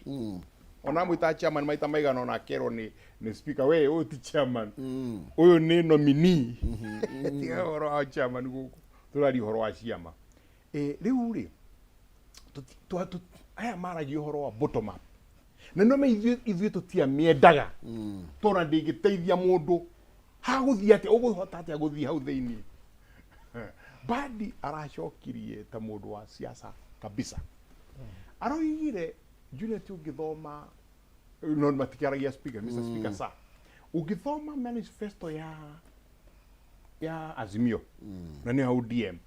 A: ona amwĩta chairman maita maigana ona akerwo nĩ speaker, we ũyũ ti chairman, ũyũ nĩ nominee, tiga ũhoro wa chairman gũkũ, tũraria ũhoro wa ciama. Rĩu rĩ, aya maragia ũhoro wa bottom up na no ithuĩ tũtiamĩendaga tondũ ndĩngĩteithia mũndũ. Hagũthiĩ atĩa, ũgũhota atĩa gũthiĩ hau thĩinĩ? Mbadi aracokirie ta mũndũ wa siasa kabisa. Aroigire, Juliet, ũngĩthoma, no matikĩaragia speaker, Mr. Speaker sir, ũngĩthoma manifesto ya Azimio na nĩ ya ODM,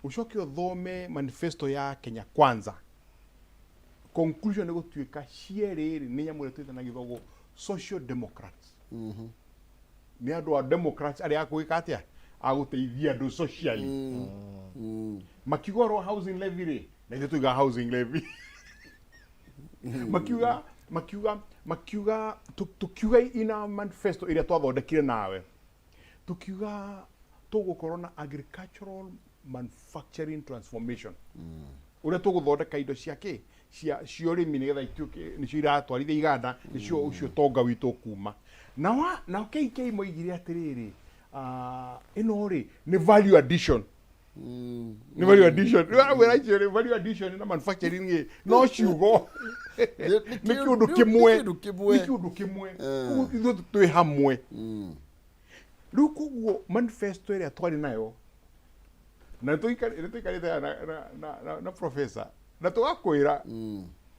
A: ũcoke ũthome manifesto ya Kenya Kwanza, conclusion nĩ gũtuĩka cierĩ rĩ nĩ nyamũ ĩrĩa twĩta na gĩthũngũ social democrats. Nĩ andũ a democrats arĩa agwĩka atĩa, agũteithia andũ socially. Makiuga ũhoro wa housing levy rĩ, na ithuĩ tuiga housing levy. Makiuga Makiuga tukiuga ina manifesto ĩrĩa twathondekire nawe, tukiuga tũgũkorwo na agricultural manufacturing transformation, ũrĩa tũgũthondeka indo cia kĩ, cia ũrĩmi, nĩgetha ituĩke nĩcio iratwarithia iganda, nĩcio ũcio ũtonga witũ kuma na wa na KK. Moigire atĩrĩrĩ, ĩno rĩ nĩ value addition, nĩ value addition. Rĩu icio rĩ, value addition na manufacturing rĩ, no ciugo nĩ kĩũndũ kĩmwe.
B: Kĩndũ kĩmwe.
A: Nĩ kĩũndũ kĩmwe. Koguo ithuĩ twĩ hamwe rĩu. Koguo manifesto ĩrĩa twarĩ nayo na nĩtũikarĩte haha na professor na tũgakwĩra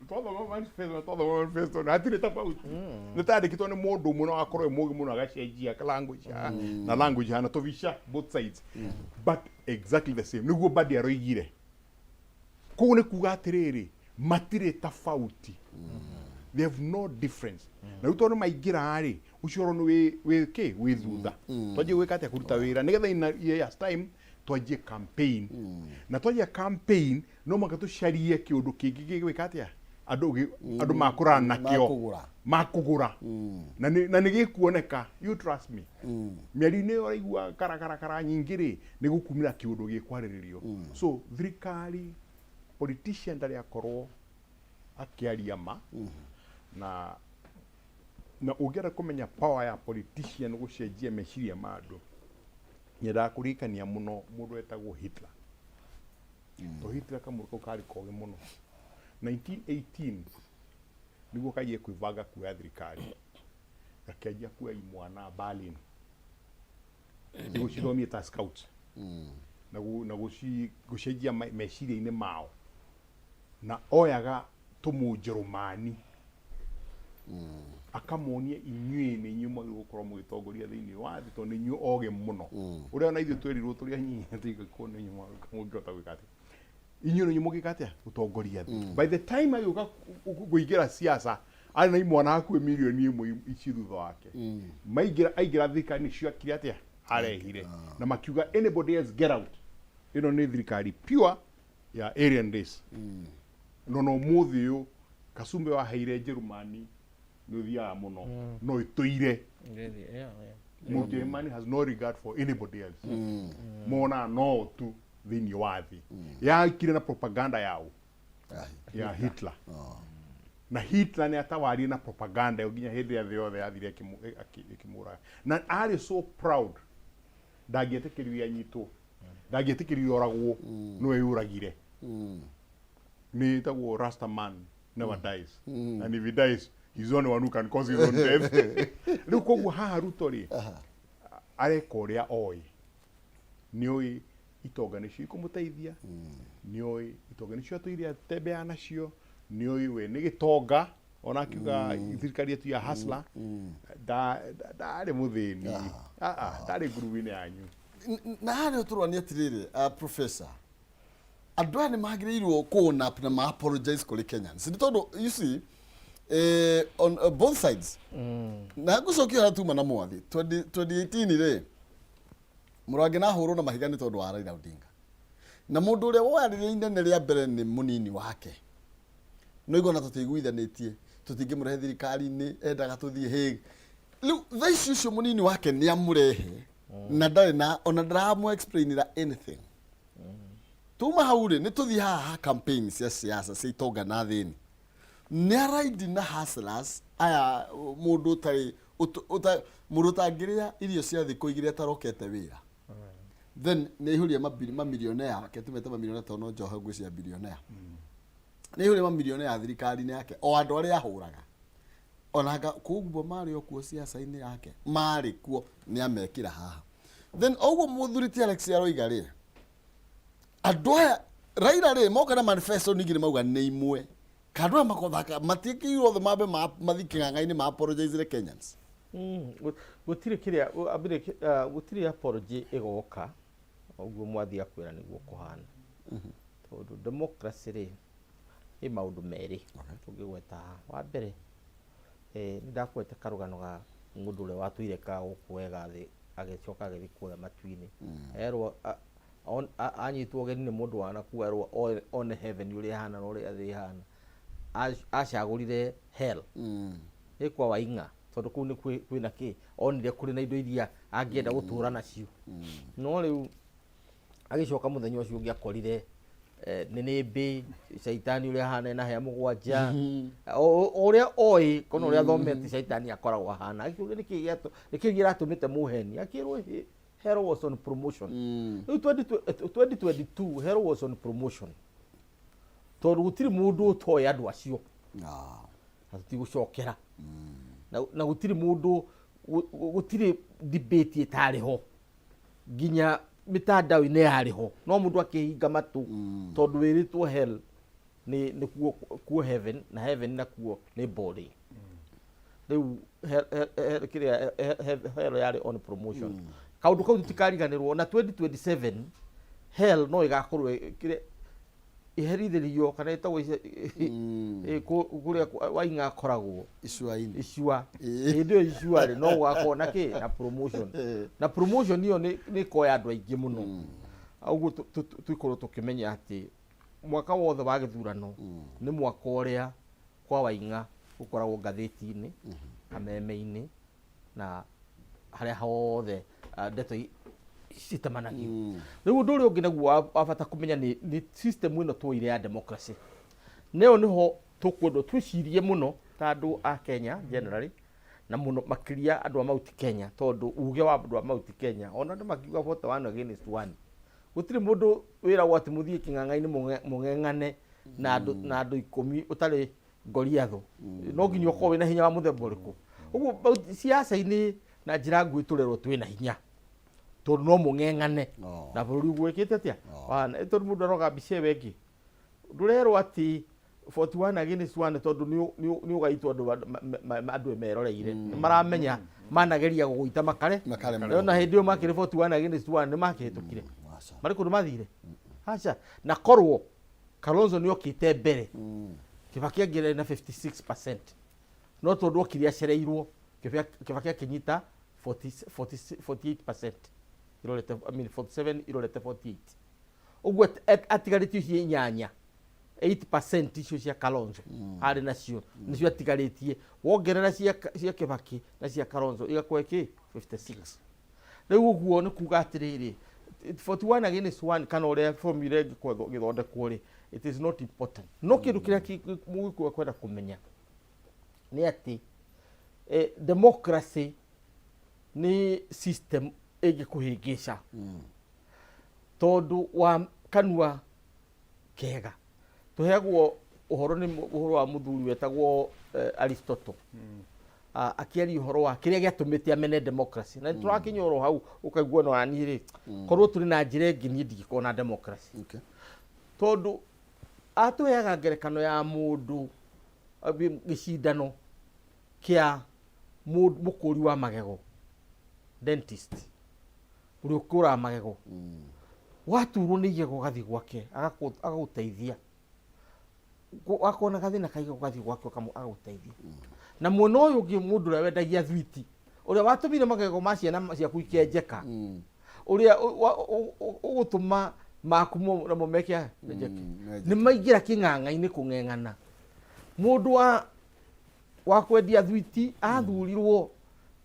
A: twathoma manifesto na twathoma manifesto na hatirĩ tofauti, nĩ tandĩkĩtwo nĩ mũndũ ũmwe no akorwo e mũgĩ mũno agacenjia language haha na language haha na tũbica both sides, but exactly the same. Nĩguo Mbadi aroigire. Koguo nĩ kuga atĩrĩrĩ, matirĩ tofauti, they have no difference. Na rĩu tondũ maingĩra rĩ, ũcio ũhoro nĩ wĩ kĩ wĩ thutha, twanjie gwĩka atĩa, kũruta wĩra nĩgetha in a years time twanjie campaign. Na twanjia campaign no mũhaka tũcarie kĩũndũ kĩngĩ gĩgwĩka atĩa, andũ makũrana nakĩo.
B: Makũgũra.
A: Makũgũra. Na nĩ gĩkuoneka, you trust me. Mĩario-inĩ ĩyo ũraigua karakarakara nyingĩ rĩ, nĩ gũkumĩra kĩũndũ gĩkwarĩrĩrio. So thirikari, politician ndarĩ akorwo akĩaria ma. Na ũngĩenda kũmenya power ya politician gũcenjia meciria ma andũ, nyendaga kũririkania mũno mũndũ wetagwo Hitler. To Hitler kamũndũ kau karĩ kogĩ mũno. 1918 nĩguo kanjie kwĩbanga kuoya thirikari, gakĩanjia kuoya imwana Berlin nĩgũcithomia ta scouts na gũcenjia meciria-inĩ mao, na oyaga tũmũnjerũmani akamonia, inyuĩ nĩ inyuĩ mwagĩrĩirwo gũkorwo mũgĩtongoria thĩinĩ wa thĩ tondũ nĩ inyuĩ ogĩ mũno. Ũrĩa ona ithuĩ twerirwo tũrĩ anyinyi atĩ nĩ inyuĩ mũngĩhota gwĩka atĩa, inyuĩ nĩ inyuĩ mũngĩka atĩa gũtongoria thĩ. By the time agĩũka kũingĩra siasa, arĩ na imwana hakuhĩ 1 mirioni ici thutha wake. Maingĩra, aingĩra thirikari, nĩcio akire atĩa, arehire na makiuga, "Anybody else, get out." Ĩno nĩ thirikari pure ya Aryan race. No ũmũthĩ ũyũ kacumbe waheire Njerumani nĩ ũthiaga mũno no ĩtũire. Mũnjerumani has no regard for anybody else, monaga no tu thĩinĩ wa thĩ. Yakire na propaganda yao ya Hitler, na Hitler nĩ atawarire na propaganda ĩyo nginya hĩndĩ ĩrĩa thĩ yothe yathire ĩkĩmũraga. Na arĩ so proud, ndangĩetĩkĩririe anyitwo, ndangĩetĩkĩririe oragwo, no eyũragire. Nĩ ĩtagwo Rastaman never dies, and if he dies, he's the only one who can cause his own death. Rĩu koguo haha Ruto rĩ, areka ũrĩa oĩ. Nĩ oĩ itonga nĩcio ikũmũteithia, nĩ oĩ itonga nĩcio atũire atembeaga nacio, nĩ oĩ we nĩ gĩtonga. Ona akiuga thirikari yetu ya hustler, ndarĩ mũthĩni. Ah, ah, ndarĩ ngurubu-inĩ yanyu.
B: Na harĩa tũrwania atĩrĩrĩ, professor, andũ aya nĩ magĩrĩirwo kũ own up na ma apologize kũrĩ Kenyans, nĩ tondũ you see, on both sides. Na ngũcokia harĩa tuma na mwathi 20 2018 rĩ, Mũrangi na ahũrwo na mahiga nĩ tondũ wa Raila Odinga, na mũndũ ũrĩa woya rĩrĩa inene rĩa mbere nĩ mũnini wake. No igua na tũtiiguithanĩtie, tũtingĩmũrehe thirikari-inĩ, endaga tũthiĩ Hague. Rĩu thaa ici ũcio mũnini wake nĩ amũrehe na ndarĩ na ona ndaramũ explainĩra anything. Tuma hau rĩ, nĩ tũthiĩ haha ha campaign cia siasa cia itonga na thĩni. Nĩ araindi na hustlers aya, mũndũ ũtarĩ mũndũ ũtangĩrĩa irio cia thikũ 2 atarokete wĩra. Then nĩ aihũria mamilionea ke tumete mamilionea, tondũ no njohe ngwĩciria bilionea nĩ aihũria mamilionea thirikari-inĩ yake, o andũ arĩa ahũraga onanga koguo marĩ o kuo siasa-inĩ yake, marĩ kuo, nĩ amekĩra haha. Then oguo mũthuri ti Alex aroiga rĩ, andũ aya Raila rĩ, moka na manifesto ningĩ nĩ mauga nĩ imwe ka andũ aya makothaka matiĩkĩirwo othe mambe mathiĩ kĩng'ang'a-inĩ ma apologize Kenyans.
C: Gũtirĩ kĩrĩa ambire gũtirĩ apology ĩgoka ũguo mwathi akwĩra nĩguo kũhana, tondũ democracy rĩ, ĩ maũndũ merĩ tũngĩgweta haha. Wa mbere, nĩ ndakwete karũgano ga mũndũ ũrĩa watũire ka gũkũ wega thĩ, agĩcoka agĩthiĩ kũrĩa matu-inĩ. Erwo anyitwo ũgeni nĩ mũndũ wa nakuu, erwo one heaven ũrĩa ĩhana na ũrĩa thĩ ĩhana. Acagũrire hell ĩ kwa Waing'a, tondũ kũu nĩ kwĩna kĩ onire kũrĩ na indo iria angĩenda gũtũra nacio. No rĩu agĩcoka mũthenya ũcio ũngĩ akorire nĩnĩmbĩ caitani ũrĩa ahana na hĩa mũgwanja, o ũrĩa oĩ kana ũrĩa athomete caitani akoragwo ahana. Akĩũria nĩkĩ kĩratũmĩte mũheni, akĩrwo hĩ, hell was on promotion. Rĩu 2022 hell was on promotion, tondũ gũtirĩ mũndũ ũtoĩ andũ acio. Na tũtigũcokera na gũtirĩ mũndũ gũtirĩ debate ĩtarĩ ho, nginya mitandao-inĩ yarĩ ho, no mũndũ akĩhinga matũ, tondũ wĩrĩtwo hell nĩ kuo heaven, na heaven nakuo nĩ boring. Rĩu kĩrĩa hell yarĩ on promotion. Kaũndũ kau tũtikariganĩrwo, na 2027 hell no ĩgakorwo kĩrĩa iherithĩrio kana ĩtagwo kũrĩa Waing'a akoragwo.
B: Icua-inĩ.
C: Icua. Hĩndĩ ĩyo icua rĩ, no gũgakorwo na kĩ na promotion, na promotion ĩyo nĩ ĩkoya andũ aingĩ mũno. Ũguo tũikorwo tũkĩmenya atĩ mwaka wothe wa gĩthurano nĩ mwaka ũrĩa kwa Waing'a gũkoragwo ngathĩti-inĩ, kameme-inĩ, na harĩa hothe ndeto citemanagio. Rĩu ũndũ ũrĩa ũngĩ naguo wa bata kũmenya nĩ system ĩno twoire ya democracy, nayo nĩho tũkwendwo twĩcirie mũno ta andũ a Kenya generally, na mũno makĩria andũ a Mount Kenya, tondũ uge wa andũ a Mount Kenya, ona andũ makiuga 41 against 1, gũtirĩ mũndũ wĩragwo atĩ mũthiĩ kĩng'ang'a-inĩ mũng'eng'ane na andũ 10 ũtarĩ ngoriatho, no nginya ũkorwo wĩna hinya wa mũthemba ũrĩkũ. Ũguo siasa-inĩ na njĩra nguhĩ tũrerwo twĩna hinya tondũ no mũng'eng'ane. Na bũrũri ũguo wĩkĩte atĩa? Tondũ mũndũ aroga mbica ĩyo ĩngĩ, ndũrerwo atĩ 41 against 1, tondũ nĩ ũgaitwo andũ meroreire, nĩ maramenya manageria gũgũita makare.
B: Makare.
C: Na hĩndĩ ĩyo makĩrĩ 41 against 1 nĩ makĩhĩtũkire.
B: Aca.
C: Marĩ kũndũ mathire aca, na korwo Kalonzo nĩ okĩte mbere, Kibaki angĩrĩ na 56%, no tondũ okire acereirwo, Kibaki akĩnyita 40 40 48% irorete, I mean 47 irorete 48. Ũguo atigarĩtie icio inyanya, 8% icio cia Kalonzo arĩ nacio nĩcio atigarĩtie, wongerera cia Kibaki na cia Kalonzo igakorwo ĩkĩ 56. Rĩu ũguo nĩ kuga atĩrĩrĩ, 41 against 1 kana ũrĩa formula ĩngĩkorwo ĩgĩthondekwo rĩ, it is not important. No kĩndũ kĩrĩa mũgĩkũyũ ekwenda kũmenya nĩ atĩ democracy nĩ system ĩngĩkũhĩngĩca, tondũ wa kanua kega tũheagwo ũhoro nĩ ũhoro wa mũthuri wetagwo Aristotle. Akĩaria ũhoro wa kĩrĩa gĩatũmĩte amene democracy, na nĩtũrakinya oro hau ũkaigua no niĩ rĩ, korwo tũrĩ na njĩra ĩngĩ, niĩ ndingĩkorwo na democracy. Tondũ atũheaga ngerekano ya mũndũ gĩcindano kĩa mũkũri wa magego, dentist, ũrĩa ũkũraga magego. Waturwo nĩ igego ũgathiĩ gwake agagũteithia. Wakorwo na gathĩna ka igego ũgathiĩ gwake agagũteithia. Na mwena ũyũ ũngĩ, mũndũ ũrĩa wendagia thwiti, ũrĩa watũmire magego ma ciana ciaku ikenjeka, ũrĩa ũgũtũma maku namo meke menjeke.
B: Menjeke.
C: Nĩ maingĩra kĩng'ang'a-inĩ kũng'eng'ana. Mũndũ wa kwendia thwiti athurirwo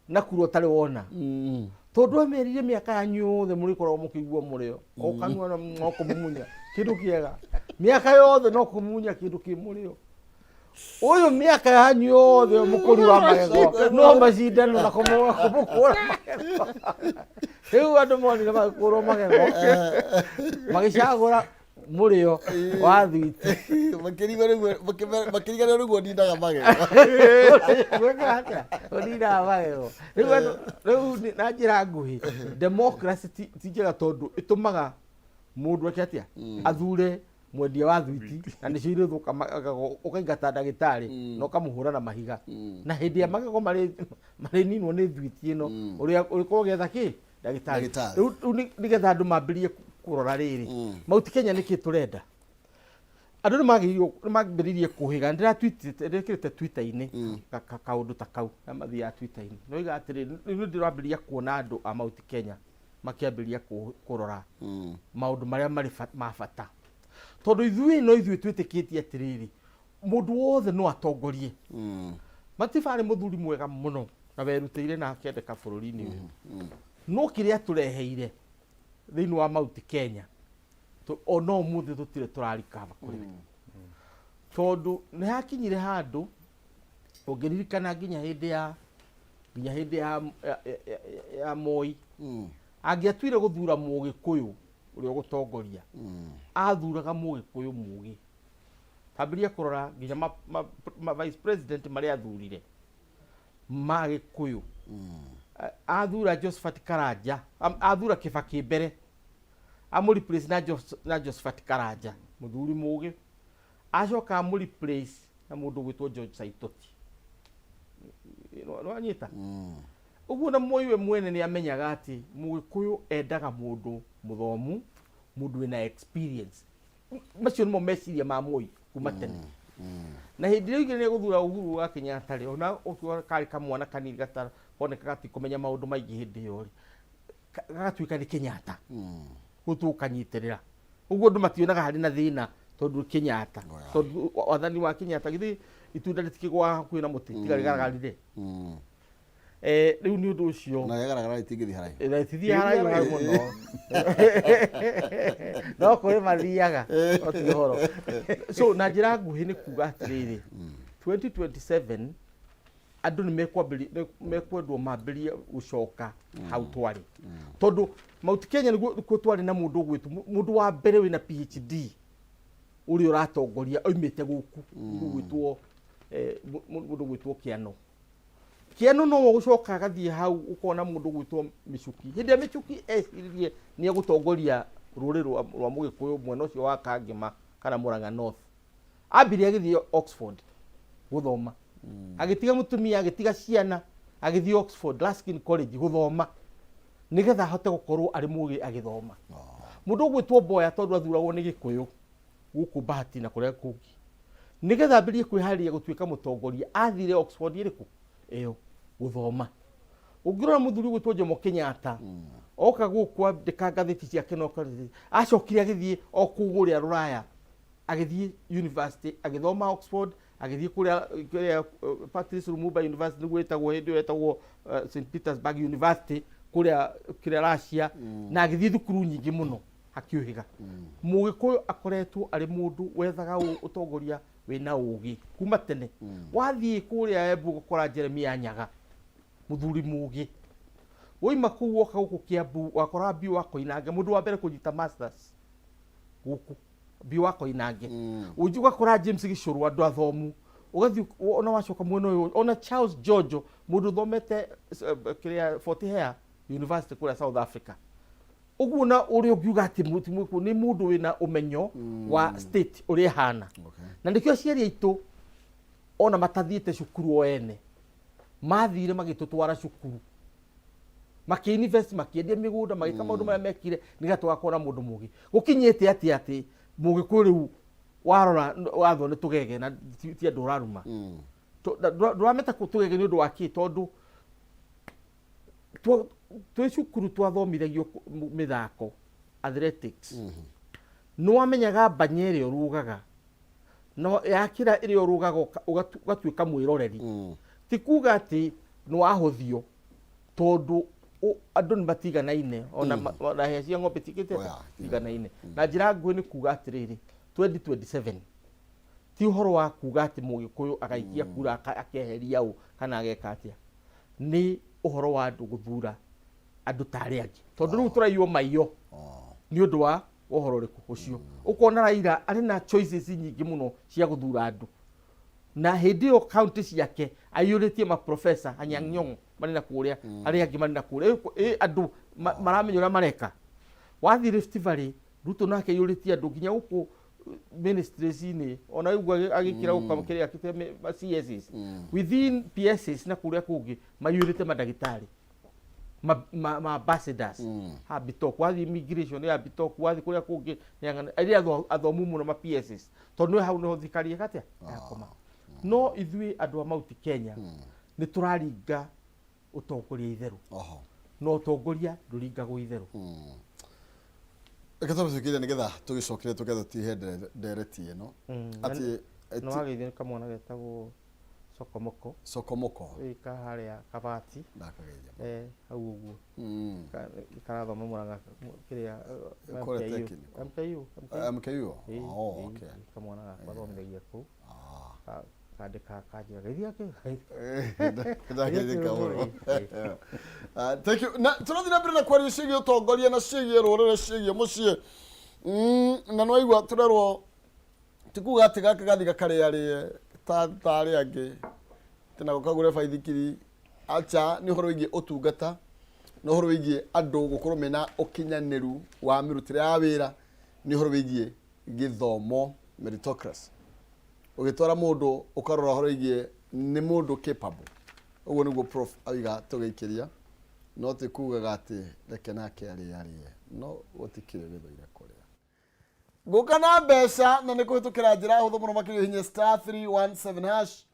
C: na kura ũtarĩ wona, tondũ amerire mĩaka yanyu yothe mũrĩkoragwo mũkĩigua mũrĩo o kanua no kũmumunya kĩndũ kĩega, mĩaka yothe no kũmumunya kĩndũ kĩ mũrĩo. Ũyũ mĩaka yanyu yothe mũkũri wa magego no macindano na kũmũkũra magego. Rĩu andũ monire magĩkũrwo magego, magĩcagũra mũrĩo wa thwiti.
B: Makĩriganĩrwo nĩguo ninaga magego.
C: Gwĩka atĩa ũninaga magego? Rĩu rĩu na njĩra nguhĩ, democracy ti njega, tondũ ĩtũmaga mũndũ eke atĩa? Athure mwendia wa thwiti, na nĩcio irĩthũka magego, ũkaingata ndagĩtarĩ na ũkamũhũra na mahiga, na hĩndĩ ya magego marĩninwo nĩ thwiti ĩno, ũrĩa ũrĩkorwo ũgĩetha kĩ ndagĩtarĩ.
B: Ndagĩtarĩ.
C: Rĩu nĩgetha andũ mambĩrĩrie kũrora rĩrĩ, Mount Kenya nĩkĩ tũrenda, andũ nĩ mambĩrĩirie kũhĩga. Ndĩratwitĩte, ndĩkĩrĩte Twitter-inĩ kaũndũ ta kau na mathiaga Twitter-inĩ, noiga atĩrĩ, rĩu ndĩrambĩrĩria kuona andũ a Mount Kenya makĩambĩrĩria kũrora maũndũ marĩa marĩ ma bata, tondũ ithuĩ no ithuĩ twĩtĩkĩtie atĩrĩrĩ, Mũndũ wothe no atongorie. Matiba arĩ mũthuri mwega mũno na werutĩire na akendeka bũrũri-inĩ ũyũ, no kĩrĩa atũreheire thĩinĩ wa Mount Kenya, ona ũmũthĩ tũtirĩ tũrarikaba kũrĩ we, tondũ nĩ hakinyire handũ ũngĩririkana nginya hĩndĩ ya Moi, angĩatuire gũthura Mũgĩkũyũ ũrĩa ũgũtongoria, athuraga Mũgĩkũyũ mũgĩ. Ambĩrĩria kũrora nginya ma vice president marĩa athurire ma Gĩkũyũ. Athura Josephat Karanja, athura Kibaki mbere, amũ replace na Josephat Karanja, mũthuri mũgĩ. Acoka amũ replace na mũndũ ũgwĩtwo George Saitoti. Nĩwanyita ũguo? Na Moi we mwene nĩ amenyaga atĩ Mũgĩkũyũ endaga mũndũ mũthomu, mũndũ wĩna experience. Macio nĩmo meciria ma Moi kuma tene. Na hĩndĩ ĩrĩa oigire nĩ egũthura Uhuru wa Kenyatta rĩ, ona ũcio karĩ kamwana kanini gatara koneka gatikũmenya maũndũ maingĩ hĩndĩ ĩyo rĩ, gagatuĩka nĩ Kenyatta gũtũkanyitĩrĩra ũguo, andũ mationaga harĩ na thĩna tondũ Kenyatta, tondũ wathani wa Kenyatta, githĩ itunda rĩtikĩgwaga hakuhĩ na mũtĩ tiga rĩgaragarire? Rĩu nĩ ũndũ ũcio.
B: Na rĩagaragara rĩtingĩthiĩ haraihu.
C: Rĩtithiĩ haraihu hau mũno, no kũrĩ mathiaga, no ti ũhoro. So na njĩra nguhĩ nĩ kuga atĩrĩrĩ, 2027 andũ nĩ mekwambĩrĩria, nĩ mekwendwo mambĩrĩrie gũcoka hau twarĩ, tondũ Mount Kenya nĩguo twarĩ na mũndũ ũgwĩtwo, mũndũ wa mbere wĩna PhD ũrĩa ũratongoria oimĩte gũkũ, mũndũ ũgwĩtwo mũndũ ũgwĩtwo Kĩano. Kĩano no gũcoka agathiĩ hau ũkona mũndũ ũgwĩtwo Mĩcuki. Hĩndĩ ĩrĩa Mĩcuki eciririe nĩ egũtongoria rũrĩrĩ rwa Mũgĩkũyũ mwena ũcio wa Kangema kana Murang'a North, ambire agĩthiĩ Oxford gũthoma, agĩtiga mũtumia, agĩtiga ciana, agĩthiĩ Oxford Ruskin College gũthoma nĩgetha ahote gũkorwo arĩ mũgĩ agĩthoma. Mũndũ ũgwĩtwo Mboya, tondũ athuragwo nĩ Gĩkũyũ gũkũ Bahati na kũrĩa kũngĩ, nĩgetha ambĩrĩrie kwĩharĩria gũtuĩka mũtongoria, athire Oxford ĩrĩkũ ĩyo gũthoma. Ũngĩrora mũthuri ũgwĩtwo Jomo Kenyatta, oka gũkũ andĩka ngathĩti ciake, no acokire agĩthiĩ o kũu kũrĩa rũraya, agĩthiĩ university, agĩthoma Oxford, agĩthiĩ kũrĩa Patrice Lumumba University nĩguo ĩtagwo, hĩndĩ ĩyo ĩtagwo St Petersburg University, kũrĩa kĩrĩa Russia, na agĩthiĩ thukuru nyingĩ mũno akĩũhĩga. Mũgĩkũyũ akoretwo arĩ mũndũ wethaga ũtongoria wĩna ũgĩ kuma tene. Wathiĩ kũrĩa Embu ũgakora Jeremia Nyaga, mũthuri mũgĩ. Woima kũu woka gũkũ Kiambu wakora Mbiũ wa Koinange, mũndũ wa mbere kũnyita masters gũkũ, Mbiũ wa Koinange. Ũnji ũgakora James Gĩcũrũ, andũ athomu. Ũgathiĩ ona wacoka mwena ũyũ, ona Charles Jojo, mũndũ ũthomete kĩrĩa Fort Hare University kũrĩa South Africa. Ũguo na ũrĩa ũngiuga atĩ ti Mũgĩkũyũ, nĩ mũndũ wĩna ũmenyo wa state ũrĩa ĩhana. Na nĩkĩo aciari aitũ ona matathiĩte cukuru o ene mathire magĩtũtwara cukuru, makĩinvest, makĩendia mĩgũnda, magĩka maũndũ marĩa mekire nĩgetha tũgakorwo na mũndũ mũgĩ. Gũkinyĩte atĩa atĩ Mũgĩkũyũ rĩu warora wathwo nĩ tũgege na ti andũ ũraruma? Ndũrameta tũgege nĩ ũndũ wa kĩ? Tondũ twĩ cukuru twathomithagio mĩthako, athletics. Nĩ wamenyaga mbanya ĩrĩa ũrũgaga no yakĩra ĩrĩa ũrũgaga, ũgatuĩka mwĩroreri. Ti kuga atĩ nĩ wahũthio, tondũ andũ nĩ matiganaine, ona ona hĩa cia ng'ombe tikĩte tiganaine. Na njĩra nguhĩ nĩ kuga atĩrĩrĩ, 2027 ti ũhoro wa kuga atĩ Mũgĩkũyũ agaikia kura akeheria ũ kana ageka atĩa, nĩ ũhoro wa andũ gũthura andũ ta arĩa angĩ, tondũ rĩu tũraiywo maiyo nĩ ũndũ wa ũhoro ũrĩkũ ũcio. Ũkona Raila arĩ na choices nyingĩ mũno cia gũthura andũ, na hĩndĩ ĩyo county ciake aiyũrĩtie maprofesa Anyang' Nyong'o marĩ na kũrĩa, arĩa angĩ marĩ na kũrĩa. Ĩ andũ maramenya ũrĩa mareka. Wathiĩ Rift Valley, Ruto nake aiyũrĩtie andũ nginya gũkũ ministries-inĩ, ona rĩu agĩkĩra gũka kĩrĩa akĩte CSs within PSs na kũrĩa kũngĩ maiyũrĩte mandagĩtarĩ, ma ambassadors ha Bitok. Wathiĩ immigration ya Bitok, wathiĩ kũrĩa kũngĩ nĩ arĩa athomu mũno ma PSs, tondũ nĩ hau nĩho thirikari ĩkatia yakoma. No ithuĩ andũ a Mount Kenya nĩ tũraringa ũtongoria itherũ. No ũtongoria ndũringagwo itherũ.
B: Reke twambe twĩkĩre nĩgetha tũgĩcokere tũgetha tũtihe ndereti ĩno atĩ
C: Nĩ wageithio nĩ kamwana getagwo Sokomoko.
B: Sokomoko.
C: Ĩ ka harĩa Kabati.
B: Ndakageithia.
C: Eh, hau ũguo. Karathoma Murang'a kĩrĩa
B: Kũrĩa
C: MKU.
B: technical.
C: MKU.
B: MKU.
C: Ĩ,
B: Oh,
C: ĩ,
B: okay.
C: ĩ, kamwana gakwa athomithagia kũu. Kandĩkaga kanjĩra geithia kĩ.
B: Ndageithĩka mũno.
C: Ĩ,
B: Ah, thank you. Na tũrathiĩ na mbere na kwaria ciĩgiĩ ũtongoria na ciĩgiĩ rũrĩrĩ ciĩgiĩ mũciĩ. Na nĩwaigua tũrerwo ti kuga atĩ gaka gathi gakarĩarĩe ta ta arĩa angĩ atĩ nako kagũre baithikiri acha nĩ ũhoro wĩgiĩ ũtungata na ũhoro wĩgiĩ andũ gũkorwo mena ũkinyanĩru wa mĩrutĩre ya wĩra nĩ ũhoro wĩgiĩ gĩthomo meritocracy ũgĩtwara mũndũ ũkarora ũhoro wĩgiĩ nĩ mũndũ capable ũguo nĩguo prof auga tũgĩikĩria no ti kugaga atĩ reke nake arĩarĩe no gũtikĩrĩ gĩthũire kũrĩa ngũka na mbeca na nĩ kũhĩtũkĩra njĩra hũthũ mũno makĩria hinya star 317 hash.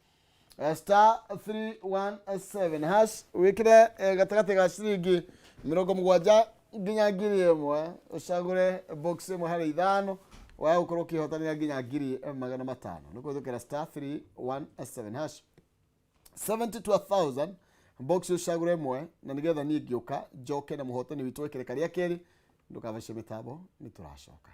B: Star 317 hash wĩkĩre gatagatĩ ga ciringi 70 nginya 1000 ũcagũre box ĩmwe harĩ ithano wa gũkorwo ũkĩhotanĩra nginya 500,000 nĩ kũhĩtũkĩra star 317 hash 70 to 1000 box ũcagũre ĩmwe na nĩgetha niĩ ngĩũka njoke na mũhotani witũ wĩkĩre karĩa kerĩ ndũkabaice mĩtambo nĩ tũracoka.